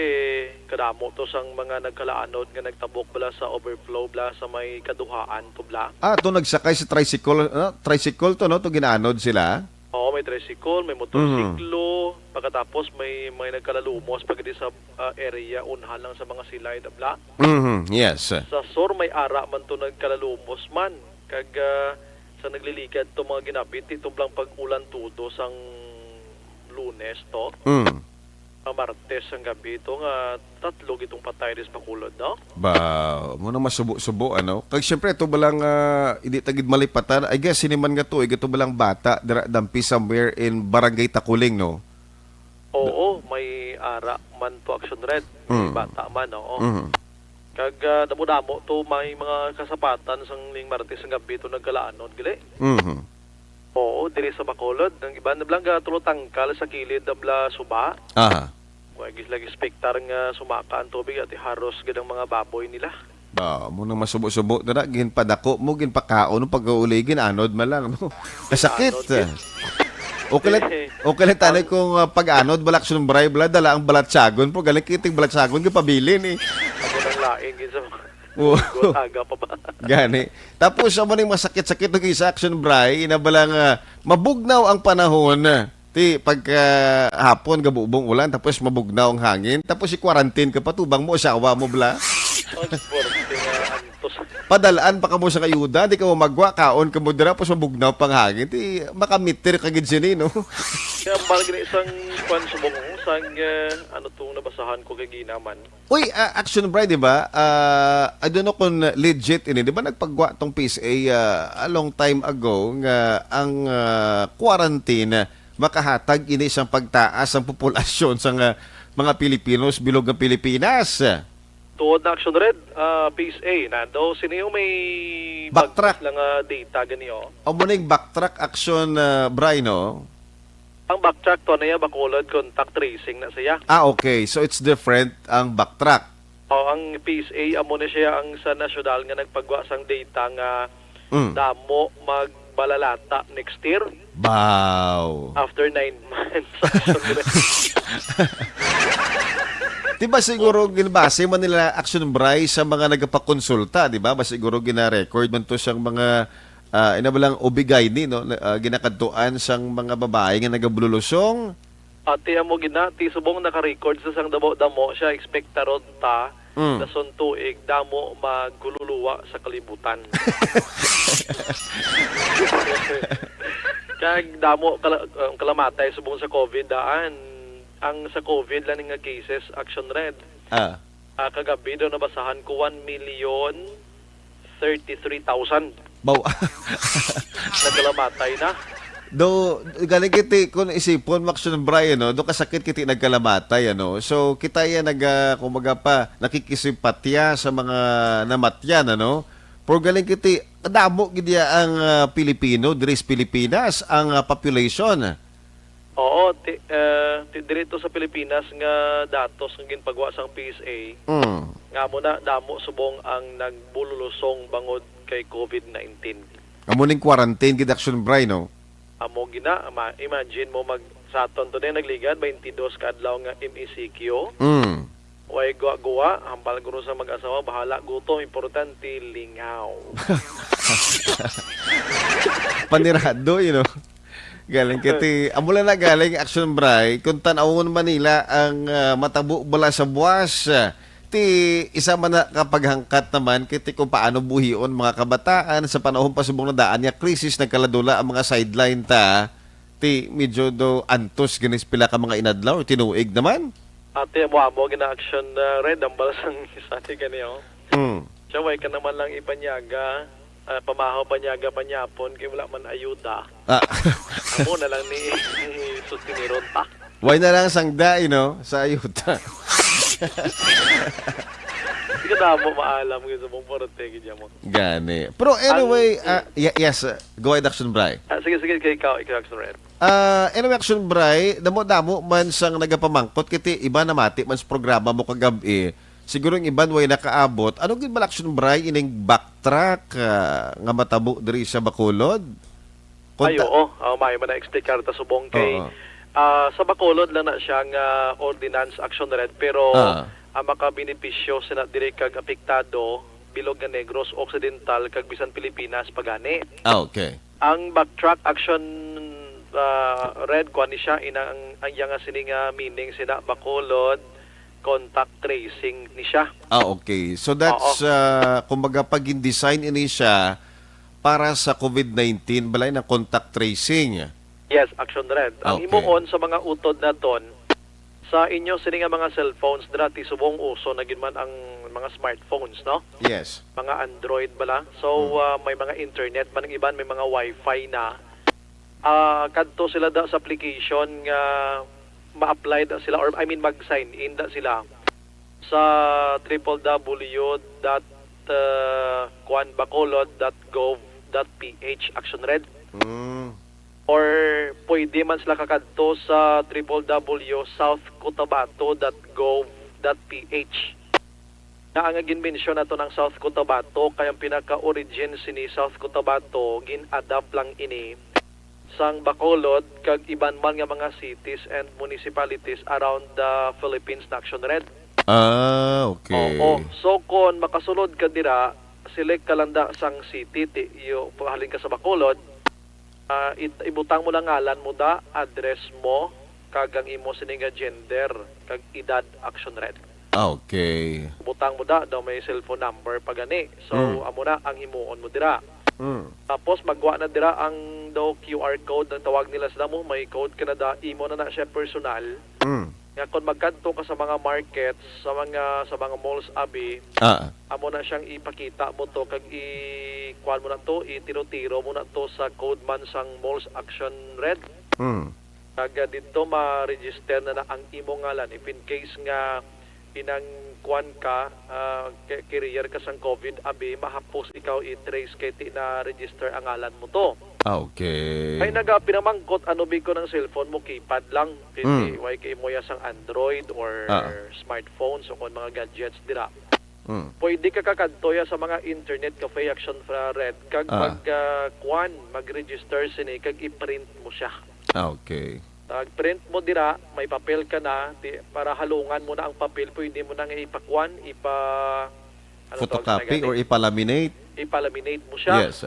kadamo to sang mga nagkalaanod nga nagtabok bala sa overflow bala sa may kaduhaan to bala. Ah, to nagsakay sa tricycle, ah, tricycle to, no? To ginaanod sila? Oo, may tricycle, may motorsiklo, pagkatapos may may nagkalalumos pagdi sa ah, area unhan lang sa mga silay da bala. Mhm, yes. Sa sur may ara man to nagkalalumos man kag ah, sa nagliligad to mga ginabit ito blang pag-ulan tudo sang Lunes to. Mm. Ang Martes ang gabi to nga tatlo gitong patay dis Bacolod, no? Ba, mo na masubo-subo, ano? Kag siyempre, ito ba lang, ah, hindi tagid malipatan? I guess, siniman nga tuig, ito ba lang bata, dira, dampi somewhere in Barangay Takuling, no? Oo, may ara man to Action Red. May Mm. bata man, oo. Mhm. Kag ah, damo-damo to may mga kasapatan sang ning Martes nga gabi to nagkalaanod, gali. Mhm. Oo, diri sa Bacolod. Ang iban na blang tulo tangkal sa kilid na bla suba. Aha. Wa gis lagi spektar nga sumaka ang tubig at iharos gid ang mga baboy nila. Ba, mo nang masubo-subo na na, ginpadako mo, ginpakaon mo, pag-uuli, ginanod man lang, no? Kasakit. Ginanod, yes. Okay lang, okay lang tanay kung ah, pag-anod, balak sumbray, bala, dala ang balatsagon po, galing kiting balatsagon, gipabilin eh. Ako nang lain gid sa mga Oo. Aga pa ba? Gani. Tapos, amo ning masakit-sakit ng isa, Action Bray, na bala nga mabugnaw ang panahon. Ti, pagka hapon, gabubong ulan, tapos mabugnaw ang hangin, tapos i-quarantine ka pa, tubang mo, asawa mo, bla. Ang sporte nga antos. Padalaan pa ka mo sa kayuda, di ka mo magwa, kaon ka mo dira, tapos mabugnaw pang hangin, ti, makamitir ka gid sini, no? Kaya mahal gini isang kwan subong, sang ah, ano tong nabasahan ko kay ginaman. Uy, ah, Action Bray, di ba? Ah, I don't know kung legit ini, di ba? Nagpagwa tong P S A ah, a long time ago nga ang ah, quarantine makahatag ini sang pagtaas ang populasyon sa nga mga Pilipinos bilog nga Pilipinas. Tuod na Action Red, ah, P S A, nando, sino yung may Backtrack. bagtas lang ah, data gani, oh? Amo ning backtrack, Action ah, Bray, no? Ang backtrack to na iya, Bacolod, contact tracing na siya. Ah, okay. So it's different ang backtrack. O, ang P S A, amo na siya ang sa nasyonal nga nagpagwa sang data nga Mm. damo magbalalata next year Wow. after nine months. Di ba siguro ginbase man nila, Action Bray, sa mga nagapakonsulta, di ba? Ba siguro gina-record man to siyang mga ah, ina ba lang ubigayni, no? Na, ah, ginakadtuan sang mga babae nga nagabululusong. Ati amo gina, ti subong naka-record sa sang damo-damo siya, ekspektaron ta Mm. na son tuig damo magkululuwa sa kalibutan. Kag damo kala, ang kalamatay subong sa COVID daan. Ang sa COVID lang nga cases, Action Red. Ah. Ah, kagabi daw nabasahan ko one million thirty-three thousand Baw. nagkalamatay na. Do, galing kiti, kung isipon, Max and Brian, no? Do kasakit kiti nagkalamatay, ano? So, kita yan nag, ah, kumbaga pa, nakikisimpatya sa mga namatyan, ano? Pero galing kiti, damo gid ya ang ah, Pilipino, diri sa Pilipinas, ang ah, population. Oo, ti, eh, ti, diri to sa Pilipinas nga datos nga ginpagwa sang P S A, Mm. nga mo na damo subong ang nagbululusong bangod kay COVID nineteen. Amo ning quarantine gid, Action Bray, no? Amo gina, ma, imagine mo mag sa aton to din nagligad twenty-two ka adlaw nga M E C Q. Mm. Way guwa-guwa, hambal guro sa mag-asawa, bahala gutom, importante lingaw. Panirado, you know. Galing kiti, amo lang na galing, Action Bray, kung tanawon man nila ang ah, matabo bala sa buwas, ah, ti isa man na kapaghangkat naman kiti kung paano buhion mga kabataan sa panahon pa subong na daan nga krisis, nagkaladula ang mga sideline ta, ti medyo do antos ganis pila ka mga inadlaw, tinuig naman. Ate, amo-amo gina-action na red ang balasang isa ni kani, oh. Mm. Siya, way ka naman lang ipanyaga, ah, pamahaw panyaga panyapon kay wala man ayuda. Ah. Amo na lang ni sustiniron ta. Why na lang sangda, you know, sa ayuda? Hindi ka damo maalam kay sa mong porte, gid mo. Gani. Pero anyway, Ang- ah, ye- yes, uh, go ahead, Action Bray. Ah, sige, sige, kay ikaw, ikaw, Action Red. Ah, anyway, Action Bray, damo-damo man sang nagapamangkot, kiti iba namati man sa programa mo kagabi. Siguro ang iban way nakaabot. Ano gid ba, Action Bray, ining backtrack ah, nga matabo diri sa Bacolod? Kung Ay, ta- oo. Oh, may man na-explicar ta subong kay Oo. Ah, sa Bacolod lang na siya nga ordinance, Action Red, pero Ah. ang makabenepisyo sina diri kag apektado bilog nga Negros Occidental kag bisan Pilipinas pa gani. Ah, okay. Ang backtrack, Action, ah, Red, kuan ni siya, ina ang, ang iya nga sini nga meaning sina Bacolod, contact tracing ni siya. Ah, okay. So that's, Oo. Uh, kumbaga, pag-design ini siya para sa COVID nineteen, balay na contact tracing. Yes, Action Red. Ang Okay. himuon sa mga utod naton, sa inyo sini nga mga cellphones, dati subong uso na gid man ang mga smartphones, no? Yes. Mga Android bala. So, Hmm. ah, may mga internet man ang iban, may mga wifi na. Ah, kadto sila da sa application nga ma-apply da sila, or I mean, mag-sign in da sila sa triple W dot, ah, kuan, bacolod dot gov dot P H, Action Red. Mm. Or pwede man sila kakadto sa triple W south cotabato dot gov dot P H. Na ang ginmensyon nato ng South Cotabato kay ang pinaka-origin sini South Cotabato, gin-adapt lang ini sang Bacolod kag iban man nga mga cities and municipalities around the Philippines na, Action Red. Ah, okay. Oo. So, kon makasulod ka dira, select ka lang da sang city, ti, yo, halin ka sa Bacolod, ah, it-, ibutang mo lang ngalan mo da, address mo, kag ang imo sini nga gender, kag edad, Action Red. Ah, okay. Butang mo da, daw may cellphone number pa gani. So, Mm. amo na ang himuon mo dira. Mm. Tapos, magwa na dira ang daw Q R code, ang tawag nila sa damo, may code ka na da, imo na na siya personal. Mm. Nga kung magkadto ka sa mga markets, sa mga, sa mga malls, abi, Ah. amo na siyang ipakita mo to, kag i-, kuan mo na to, itiro-tiro mo na to sa code man sang malls, Action Red. Mm. Kag, ah, didto ma-register na, na ang imo ngalan. If in case nga pinang kuan ka, ah, ca-, carrier ka sang COVID, abi, mahapos ikaw i-trace kay ti na-register ang ngalan mo to. Ah, okay. Ay, naga pinamangkot, ano bi ko ng cellphone mo, keypad lang. Kay Mm. ti, why kay mo ya sang Android or Ah. smartphones o kon mga gadgets dira. Mm. Pwede ka kakadto ya sa mga internet cafe, Action Red, kag Ah. mag, ah, kuan, mag-register sini, kag i-print mo siya. Ah, okay. Pag print mo dira, may papel ka na, di, para halungan mo na ang papel, pwede mo na nga ipakuan, ipa, ano tawag sa Photocopy gani? Or ipalaminate? Ipalaminate mo siya. Yes.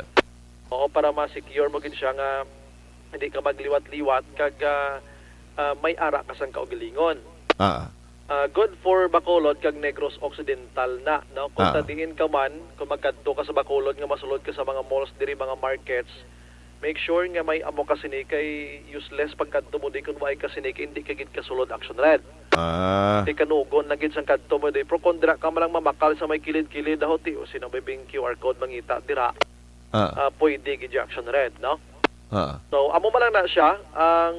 Oo, para ma-secure mo gid siya nga hindi ka magliwat-liwat kag, ah, ah, may ara ka sang kaugalingon. Ah. Ah, good for Bacolod kag Negros Occidental na, no? Kung Ah. sa diin ka man, kung magkadto ka sa Bacolod nga masulod ka sa mga malls diri, mga markets, make sure nga may amo ka sini kay useless pagkadto mo di kung wala ka sini kay hindi ka gid kasulod, Action Red. Ah. Di kanugon na gid sang kadto mo di. Pero kung dira ka man lang mamakal sa may kilid-kilid, daw ti, o sino may bing Q R code mangita dira, Ah. ah, pwede gid yung, Action Red, no? Ah. So, amo man lang na siya ang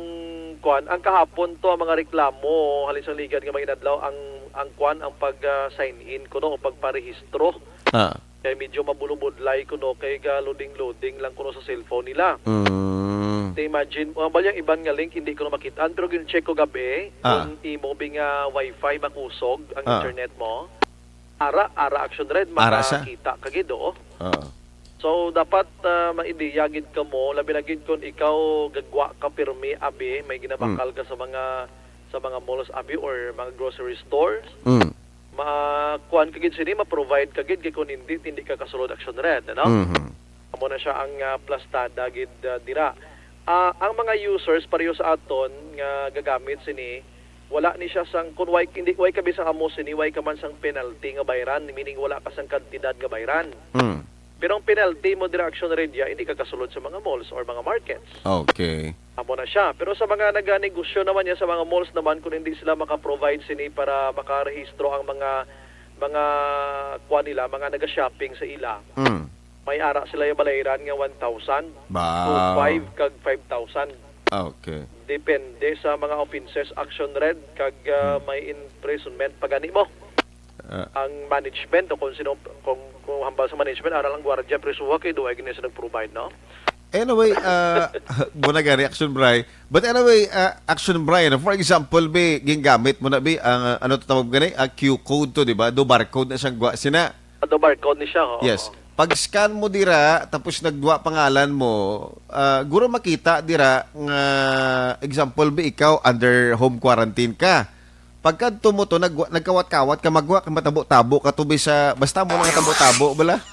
kuan, ang kahapon to ang mga reklamo halin sang ligad nga mga inadlaw ang, ang kuan, ang pag, ah, sign in kuno o pagparehistro. Ah. Kay medyo mabulubudlay kuno kay ga loading-loading lang kuno sa cellphone nila. Mm. Te, imagine, ang balyang iban nga link hindi ko na makitaan, pero gin-check ko gabi Ah. kung imo bi nga wifi makusog ang Ah. internet mo. Ara, ara, Action Red, Ara siya. makakita ka gid, oo. Ah. So, dapat, ah, maideya gid kamo, labi na gid kung ikaw gagwa ka pirmi, abi, may ginabakal ka sa mga, sa mga malls, abi, or mga grocery stores. Mm. Ma-, kuan ka gid sini, ma-provide ka gid, kay kung hindi, hindi ka kasulod, Action Red, ano? Mhm. Amo na siya ang, ah, plastada gid, ah, dira. Ah, ang mga users pareho sa aton nga gagamit sini, wala ni siya sang, kung way, hindi, way ka bisang amo sini, way ka man sang penalty nga bayran, meaning wala ka sang kantidad nga bayran. Mm. Pero ang penalty mo dira, Action Red, ya, hindi ka kasulod sa mga malls or mga markets. Okay. Amo na siya. Pero sa mga naganegosyo naman niya sa mga malls naman, kung hindi sila maka-provide sini para makarehistro ang mga, mga kuan nila, mga naga-shopping sa ila, Mm. may ara sila yung balayran nga one thousand, Wow. two five kag five thousand. Okay. Depende sa mga offenses, Action Red, kag, ah, Hmm. may imprisonment pa gani mo. Ah. Ang management, o kung sino, kung, kung hambal sa management, ara lang gwardiya, prisuha kay duay gini sa nag-provide, no? Anyway, uh, muna gani, Action Bri. But anyway, uh, Action Bri, no? For example, bi, gingamit mo na, bi, ang, uh, ano to tawag gani? Ah, Q code to, di ba? Do barcode na siyang gwa sina. Ado barcode ni siya, oo. Yes. Pag-scan mo dira, tapos nagduwa pangalan mo, ah, guro makita dira nga, example, bi, ikaw under home quarantine ka. Pagkadto mo to, nag-, nagkawat-kawat ka, magwa ka, matabo-tabo ka to, bi, sa, basta mo na nga tabo-tabo, bala.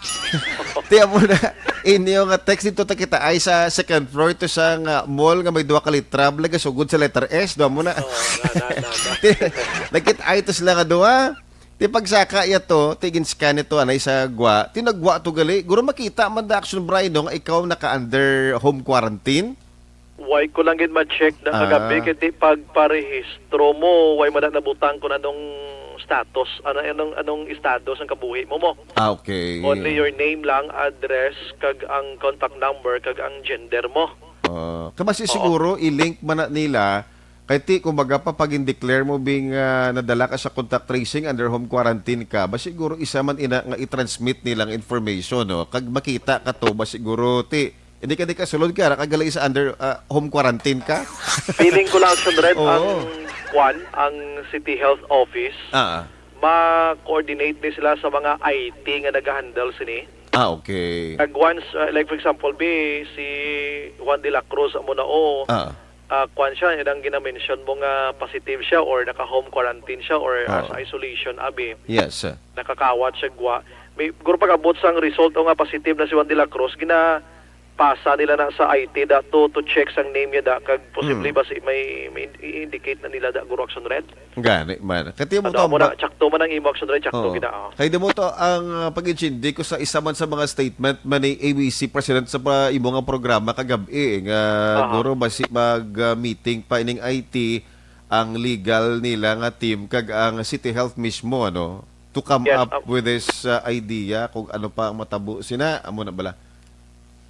Ti, amo na, inyo nga text dito ta kita ay sa second floor to sa nga mall nga may duha ka litra, bala, gasugod sa letter S, duha mo na. Oo, na, na, na, na. Ti, nakita ay to sila nga duha. Ti pagsaka ya to, ti gin-scan ito, anay sa gwa. Ti nagwa to gali. Guro makita man da, Action Brian, no, nga ikaw naka-under home quarantine? Why ko lang gid ma-check na kagabi, Ah. kay ti pagparehistro mo, why man na nabutang kung anong status, ano, anong, anong estado sang kabuhi mo mo. Ah, okay. Only your name lang, address, kag ang contact number, kag ang gender mo. Ah, kabasi Oo. siguro, i-link man na nila, kay ti, kumbaga, pa, pag in-declare mo, bing, ah, nadala ka sa contact tracing, under home quarantine ka, ba siguro isa man ina nga i-transmit nilang information, no? Kag makita ka to, ba siguro, ti, hindi ka, di ka sulod ka, ra ka gali sa under, ah, home quarantine ka? Feeling ko lang, Action Red, Oo. ang kwan, ang City Health Office, Ah. ma-coordinate ni sila sa mga I T nga nag-handle sini. Ah, okay. Kag once, uh, like, for example, bi, si Juan de la Cruz, amo na, o, Ah. ah, kwan siya, yun ang ginamention mo nga positive siya or naka-home quarantine siya or Ah. sa isolation, abi. Yes, sir. Nakakawat siya gwa. May, guro pag-abot sang result o nga positive na si Juan de la Cruz, ginapasa nila na sa I T da to, to check sang name niya da, kag posible Hmm. ba si, may, may i-indicate na nila da, guro, Action Red? Gani man. Kati mo Ano, to, amo na, ba-, tsakto man ang imo, Action Ray, tsakto Oo. gid na, oh. Kay di mo to ang, ah, pag-intindi ko sa isa man sa mga statement man ni A B C President sa pa-, imo nga programa kagab-i, eh, nga Aha. guro basi mag, ah, meeting pa ining I T ang legal nila nga team kag ang City Health mismo, ano, to come Yes, up um, with this, ah, idea kung ano pa ang matabo sina, amo na bala.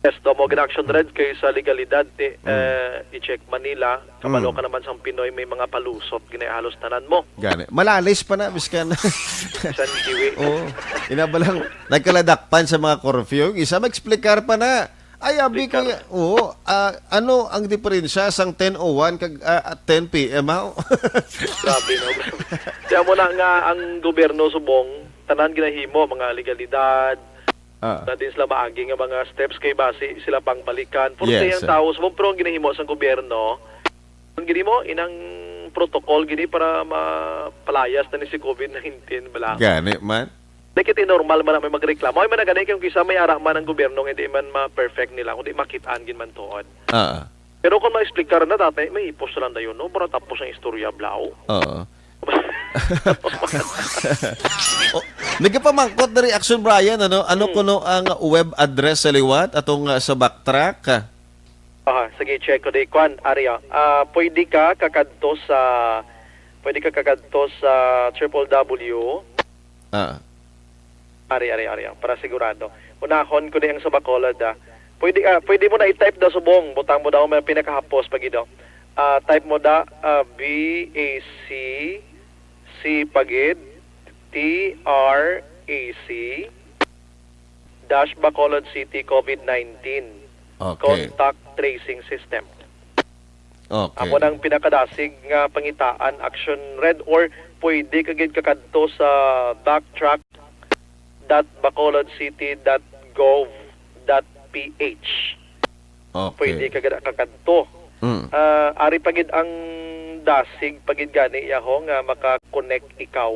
Yes, do mo gid, Action Red, kay sa legalidad, ti, Mm. eh, i-check man nila, kabalo Mm. ka naman sang Pinoy, may mga palusot, gini halos tanan mo. Gani. Malalis pa na, biskan. Bisan kiwi. Oo. Ina ba lang, nagkaladakpan sa mga curfew? Isa, mag-explicar pa na. Ay, abi ko Explicar. ya-, oo, ah, ano ang diferensya sang ten oh one kag, ah, at ten P M, ha? Grabe, no? Kaya mo na nga ang gobyerno subong, tanan ginahimo, mga legalidad, Ah. Na din sila maagi nga mga steps kay basi sila pang balikan. Pero Yes, sa iyang sir. Tawo, sa pero ang ginahimo sang gobyerno, ang ginimo, inang protocol gini para mapalayas na ni si covid nineteen, bala. Gani man. Nakita normal man na may magreklamo. Ay man na gani kung kisa may ara man ang gobyerno nga hindi man ma-perfect nila, kundi makitaan gid man tuod. Ah. Pero kung ma-explicar na dati, may ipos lang dayon, no? Para tapos ang istorya, blaw. Oo. Oh, nagapamangkot na reaction, Brian, ano? Ano Hmm. kuno ang web address sa liwat atong, ah, sa Backtrack? Aha, sige, check ko di. Kwan, Ari, ah. Ah, pwede ka kakadto sa, pwede ka kakadto sa triple W. Ah. Ari, ari, ari, ah, para sigurado. Unahon ko di ang sa Bacolod, ah. Pwede, ah, pwede mo na i-type daw subong. Butang mo daw may pinakahapos pa gid, oh. Ah, type mo da, ah, B A C, C pa gid, T R A C, dash Bacolod City covid nineteen Okay. contact tracing system. Okay. Amo nang pinakadasig nga pangitaan, Action Red, or pwede ka gid kakadto sa backtrack dot bacolod city dot gov dot P H. Okay. Pwede ka gid kakadto. Mm. Ah, ari pa gid ang dasig pa gid gani, yaho, nga maka-connect ikaw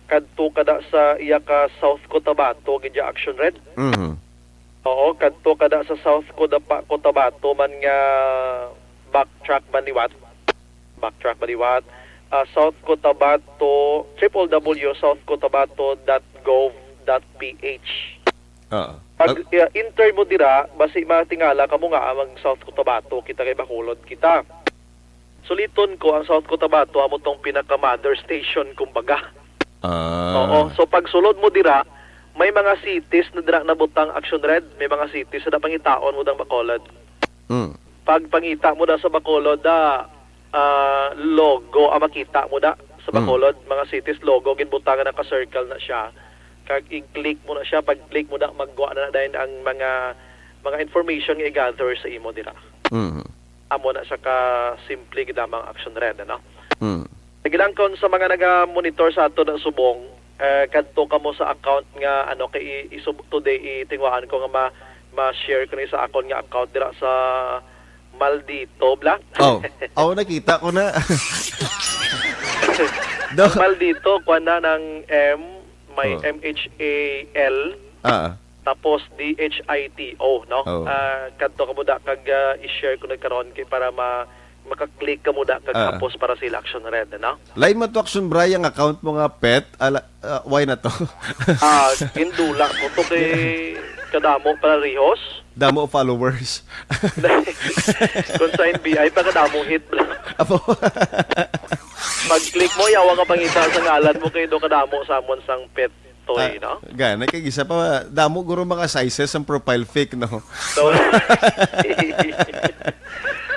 kadto kada sa iya ka South Cotabato gid ya, Action Red. Mhm. Oo, kadto kada sa South Codapa-, Cotabato man nga backtrack man liwat. Backtrack man liwat. Ah, South Cotabato, triple W south cotabato dot gov dot P H. Ah. Pag, Pag uh, enter mo dira, basi matingala ka mo nga, ah, mag South Cotabato kita kay Bacolod kita. Suliton ko, ang South Cotabato amo tong pinaka-mother station, kumbaga. Ah. Oo. So, pag sulod mo dira, may mga cities na dira nabutang, Action Red, may mga cities na pangitaon mo dang Bacolod. Mm. Pag pangita mo da sa Bacolod, da, ah, logo ang makita mo da sa Mm. Bacolod, mga cities logo, ginbutangan, naka-circle na siya. Kag i-click mo na siya, pag-click mo da, magwa na, na dayon ang mga, mga information nga i-gather sa imo dira. Mm. Amo na siya ka simple gid lamang, Action Red, ano? Hmm. Sige lang, kon sa mga naga-monitor sa ato na subong, Ah, kadto ka mo sa account nga, ano, kay i-, isub-, today, itingwaan ko nga ma-, ma-share ko ni sa akon nga account dira sa Maldito, bla? Oh, oh, nakita ko na. Do. Maldito, kuwan na ng M, may Oh. M H A L, Ah. tapos D H I T O, no? Oh. Ah, kadto ka mo da kag, ah, i-share ko na karon kay para ma-, maka-click ka mo da kag Ah. hapos para sa ila Action Red, no? Lain man to, Action Bray, ang account mo nga pet, ala, ah, why na to? Ah, gindula ko to kay kadamo para rihos. Damo followers. Kung sa N B I pa kadamo hit. Apo. Pag-click mo, yawa nga pangita sa ngalan mo kay do kadamo sa amon sang pet toy, Ah, no? Gana, kay isa pa, damo guro mga sizes ang profile pic, no? So,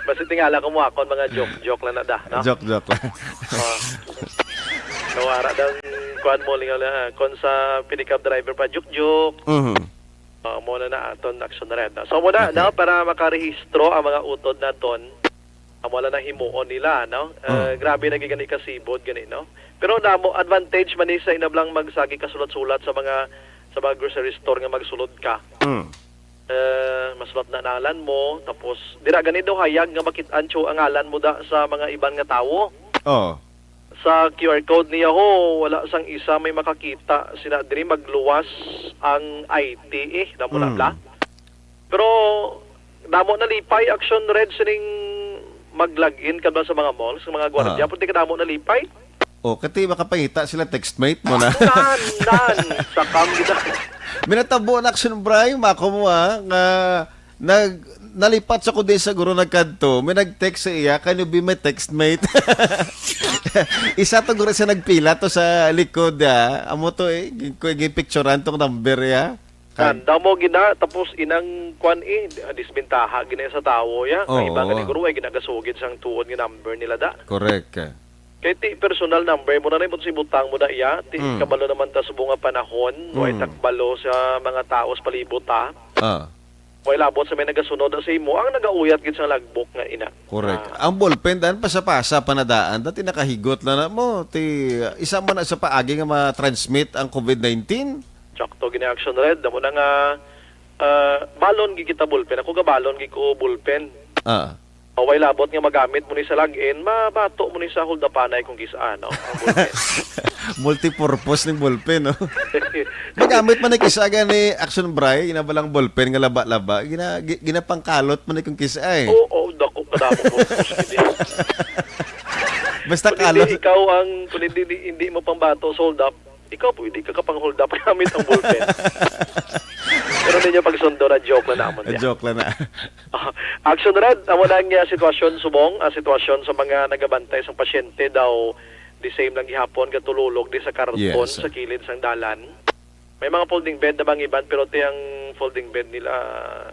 basta tingala ko mo akon mga joke-joke lang na da, no? Joke-joke lang. Oh. Nawara daw ang kuwan mo, lingaw na, kung sa pick-up driver pa, joke-joke. Mhm. Ah, mo na na aton Action Red, no? So, mo na, Action Red. Para makarehistro ang mga utod naton, amo lang na himuon nila, no? Ah, Mm. grabe na gid gani kasibod gani, no? Pero namo, advantage man ni sa inablang magsagi ka sulat-sulat sa mga, sa mga grocery store nga magsulod ka. Mm. Eh, masulat na ngalan mo, tapos dira gani daw hayag nga makit-an tyo ang ngalan mo da sa mga iban nga tawo. Oh. Sa Q R code niya ho, wala sang isa may makakita. Sina diri magluwas ang I T eh, damo na Mm. bla. Pero damo nalipay, Action Red, sining mag-log-in ka ba sa mga malls, sa mga gwardiya, Ah. pati ka damo nalipay. O, kati makapangita sila textmate mo na. Nan, nan, sa kam gid. Minatabo na, Action Bray, mako mo, ah, nga nag-, nalipat sa kundi sa guro nagkadto, may nag-text sa iya, "Can you be my textmate?" Isa to guro sa nagpila to sa likod, ah. Amo to, eh, gi-, gi-, gipicturan tong number, ya. Kan- Tanda mo gina, tapos inang kwan, eh, disbentaha gina sa tawo, ya. Ang iba Oo. Nga siguro, ay ginagasugid sang tuod nga number nila da. Correct. Kay ti personal number mo na rin, si butang mo na iya, ti Mm. kabalo naman ta subong nga panahon, way Mm. takbalo sa mga tao sa palibot, ha? Ah. Way labot sa may nagasunod sa imo, ang nagauyat gid sa logbook nga ina. Correct. Ah. Ang ballpen, dan, pasa-pasa pa na daan, dati nakahigot lang na mo, ti, isa man na sa paagi nga ma-transmit ang covid nineteen. Sakto gini, Action Red, damo na nga, ah, balon gid kita ballpen. Ako ga balon gid ko ballpen. Ah. Way labot nga magamit mo ni sa log-in, mabato mo ni sa holdapanay kung kis-a, no? Ang ballpen. Multipurpose ning ballpen, no? Magamit man ni kis-a gani, Action Bray, ina ba lang ballpen nga laba-laba, gina-, gi-, ginapangkalot man ni kung kis-a, eh. Oo, oo, dako, kadamo purpose gid. Basta Kung hindi kalot. Ikaw ang, kung hindi, hindi, hindi mo pambato, sold up, ikaw pwede ka kapang-hold up gamit ang ballpen. Pero ninyo pagsundo na, joke lang naman Ah, yan. Joke lang na. Action Red, amo na ang, ah, sitwasyon subong, ang sitwasyon sa mga nagabantay sang pasyente daw, the same lang gihapon, gatululog di sa karton Yes. Sa kilid sang dalan. May mga folding bed na bang iban, pero ti ang folding bed nila,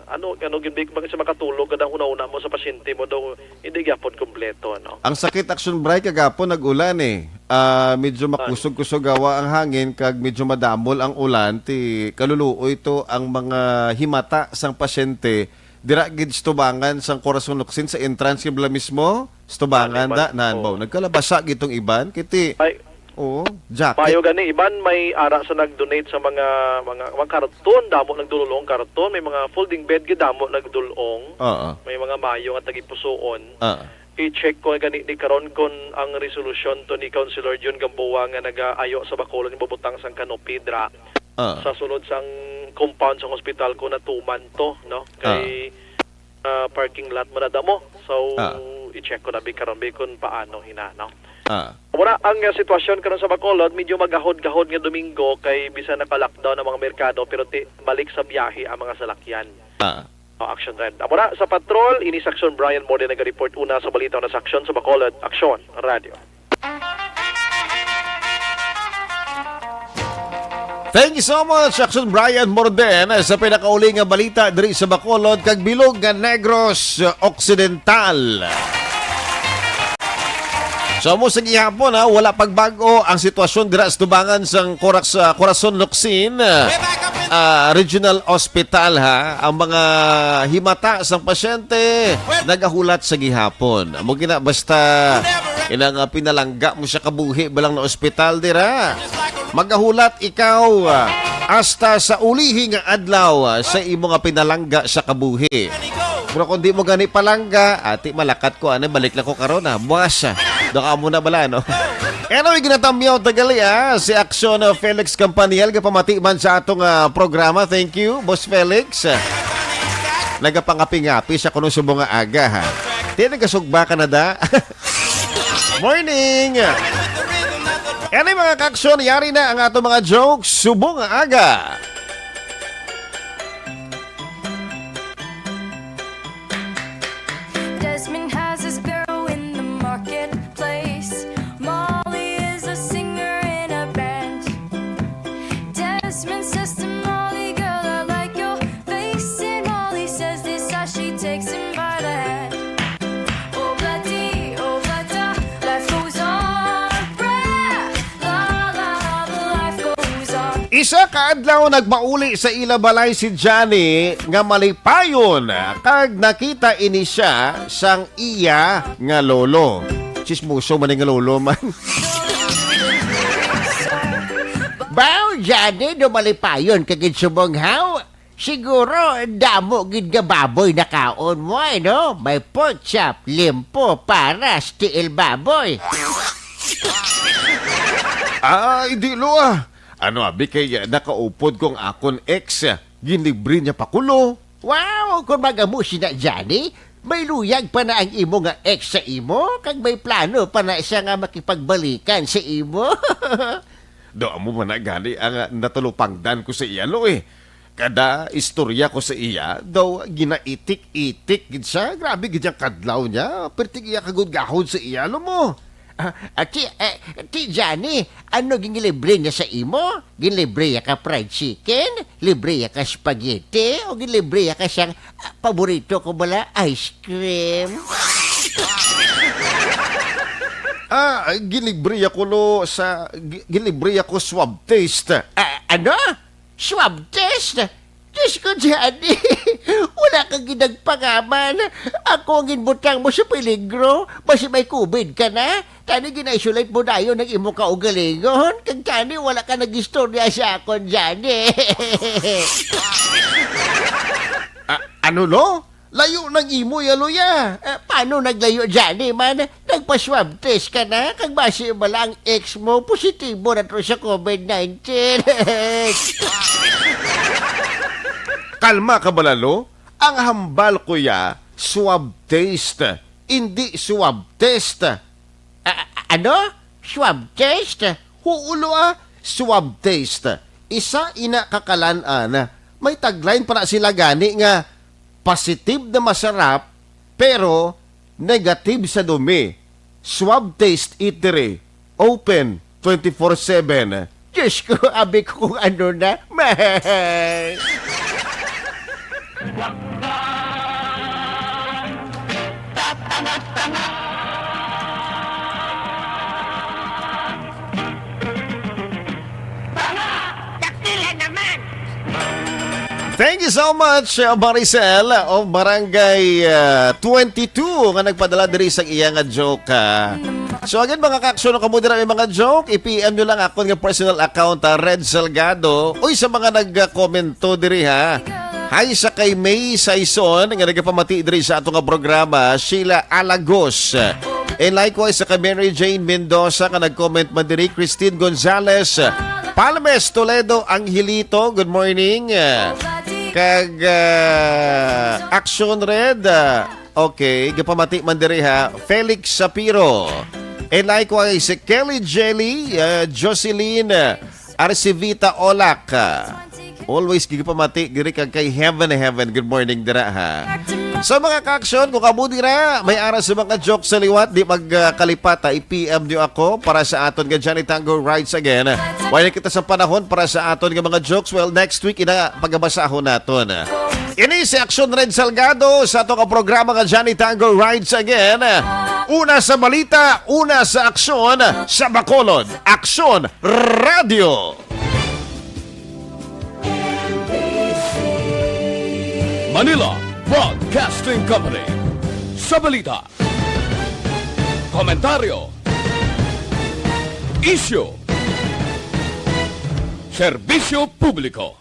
ano, ano gid, big, bang sa makatulog ka na, huna-huna mo sa pasyente mo daw, hindi gyapon kompleto, no? Ang sakit, Action Bray, kagapon nag-ulan, eh. Ah, medyo Ah. makusog-kusog gawa ang hangin, kag medyo madamol ang ulan, ti kaluluoy to ang mga himata sang pasyente. Dira gid sa tubangan sang Corazon Ocsin sa entrance kay bala mismo, sa tubangan Ano da, man? Nan, Oo. Baw, nagkalabasa gid tong iban, kay ti, Ay, oo, jacket. Mayo gani, iban may ara sa nag-donate sa mga, mga, mga karton, damo nagdululong karton, may mga folding bed gid damo nagdulong, Oo. May mga mayo nga tagipusoon. Oo. I-check ko gani ni karon kung ang resolusyon to ni Councilor Jun Gamboa nga nagaayo sa Bacolod nga mabutang sang canopy dira Ah. Sa sulod sang compound sang hospital ko natuman to, no? Kay, Ah. ah, parking lot man na damo. So, Ah. i-check ko na bi karon bi kung paano hina, no? Ah. Wala ang, ah, sitwasyon karon sa Bacolod, medyo magahod-gahod nga Domingo kay bisan naka-lockdown ang mga merkado, pero ti-, balik sa biyahe ang mga salakyan. Ah. O, Action Red. Amo na sa Patrol, ini si Action Brian Morde nag-report una sa balita na sa Action sa Bacolod. Action Radio. Thank you so much, Action Brian Morden, sa pinakauli nga balita diri sa Bacolod kag bilog nga Negros Occidental. So, amo sa gihapon, ha, wala pagbag-o ang sitwasyon dira sa tubangan sang Corax-, ah, Corazon Locsin, ah, Regional Hospital, ha. Ang mga himata sang pasyente nagahulat sa gihapon. Amo gina, basta inang, ah, pinalangga mo sa kabuhi ba lang na ospital dira. Magahulat ikaw, ah, hasta sa ulihi nga adlaw, ah, sa imo nga pinalangga sa kabuhi. Pero kung di mo gani palangga, ati, malakat ko, ano, balik lang ko karon, ah. Buwas, ah. Doon ka muna bala, no? Anyway, ginatamyaw tagali, ah, si Action, ah, Felix Campaniel, gapamati man sa atong, ah, programa. Thank you, Boss Felix. Nagapangapi-ngapi siya kuno subong nga aga, ha. Di nagasugba ka na da. Morning! Anyway, mga kaaksyon, yari na ang ato mga jokes subong nga aga. Desmond has a sparrow in the marketplace. Molly is a singer in a band. Desmond says to Molly, "Girl, I like your face." And Molly says this as she takes him by the hand. Oh, bloody, oh, bloody, life goes on. Brah, la, la, la, the life goes on. Isa ka adlaw nagmauli sa ila balay si Johnny nga malipayon, kag nakita ini siya sang iya nga lolo. Chismoso man nga lolo man. Baw, Johnny, do malipayon ka gid subong haw? Siguro, damo gid nga baboy nakaon mo, eh, no? May pork chop, limpo, paras, tiil baboy. Ah, hindi, lo, ah. Ano, abi, kay, ah, nakaupod ko ang akon ex, ah, ginlibre niya pa ko, lo. Wow, kung magamo sina Johnny, may luyag pa na ang imo nga ex sa imo, kag may plano pa na siya nga makipagbalikan sa imo. Do, amo man na gani ang, ah, natalupangdan ko sa iya, lo, eh. Kada istorya ko sa iya, daw ginaitik-itik gid siya. Grabe gid ang kadlaw niya. Perting iya kagudgahod sa iya, lo mo. Ah, ah, ti, eh, ti Johnny, ano ginlibre niya sa imo? Ginlibre ya ka fried chicken? Libre ya ka spaghetti? O ginlibre ya ka siyang, ah, paborito ko bala, ice cream? Ah, ginlibre ako, lo, sa, gi-, ginlibre ako swab test. Ah, ano? Swab test? Diyos ko, Johnny, wala ka ginagpangaman. Ako ang ginbutang mo sa peligro. Basi may covid ka na. Tani gina-isolate mo dayon ang imo kaugalingon. Kag tani wala ka nag-istorya sa akon, Johnny. Ah, ano, lo? Layo nang imo ya, lo, ya. Eh, paano naglayo, Johnny, man? Nagpa-swab test ka na? Kag basi bala ang ex mo, positibo na to sa covid nineteen. Kalma ka bala, lo. Ang hambal ko ya, swab taste, indi swab test. A-, a-, ano? Swab test? Huo, lo, ah. Swab test. Isa ina ka kalan-an. May tagline pa na sila gani nga, "Positive na masarap, pero negative sa dumi." Swab Taste Eatery. Open twenty-four seven. Diyos ko, abi ko kung ano na. Mahal. Thank you so much, uh, Maricel of Barangay, uh, twenty-two, nga nagpadala diri sa iya nga joke, ah. So again, mga kaaksyon, kamo dira may mga joke, i-P M nyo lang akon nga personal account, ah, Red Salgado. Uy, sa mga nag-komento diri, ha. Hi sa kay May Saison nga nagapamati diri sa ato nga programa, Sheila Alagos. And likewise sa kay Mary Jane Mendoza nga nag-comment man diri, Christine Gonzalez, Palmes Toledo, Angelito, good morning. Kag, ah, Action Red, ah, okay, gapamati man diri, ha, Felix Sapiro. And likewise, Kelly Jelly, ah, Jocelyn, ah, Arcivita Olak, ah, always gigapamati diri kag kay Heaven Heaven. Good morning dira, ha. So, mga kaaksyon, kung kamo dira may ara sa mga joke sa liwat, di magkalipat, ha, i-P M nyo ako para sa aton nga Johnny Tango Rides Again. Wala kita sa panahon para sa aton nga mga jokes. Well, next week ina pagabasahon naton. Ini si Action Red Salgado sa ato nga programa nga Johnny Tango Rides Again. Una sa balita, una sa aksyon, sa Bacolod, Aksyon Radio. Manila Broadcasting Company. Sa balita, komentaryo, isyu, serbisyo publiko.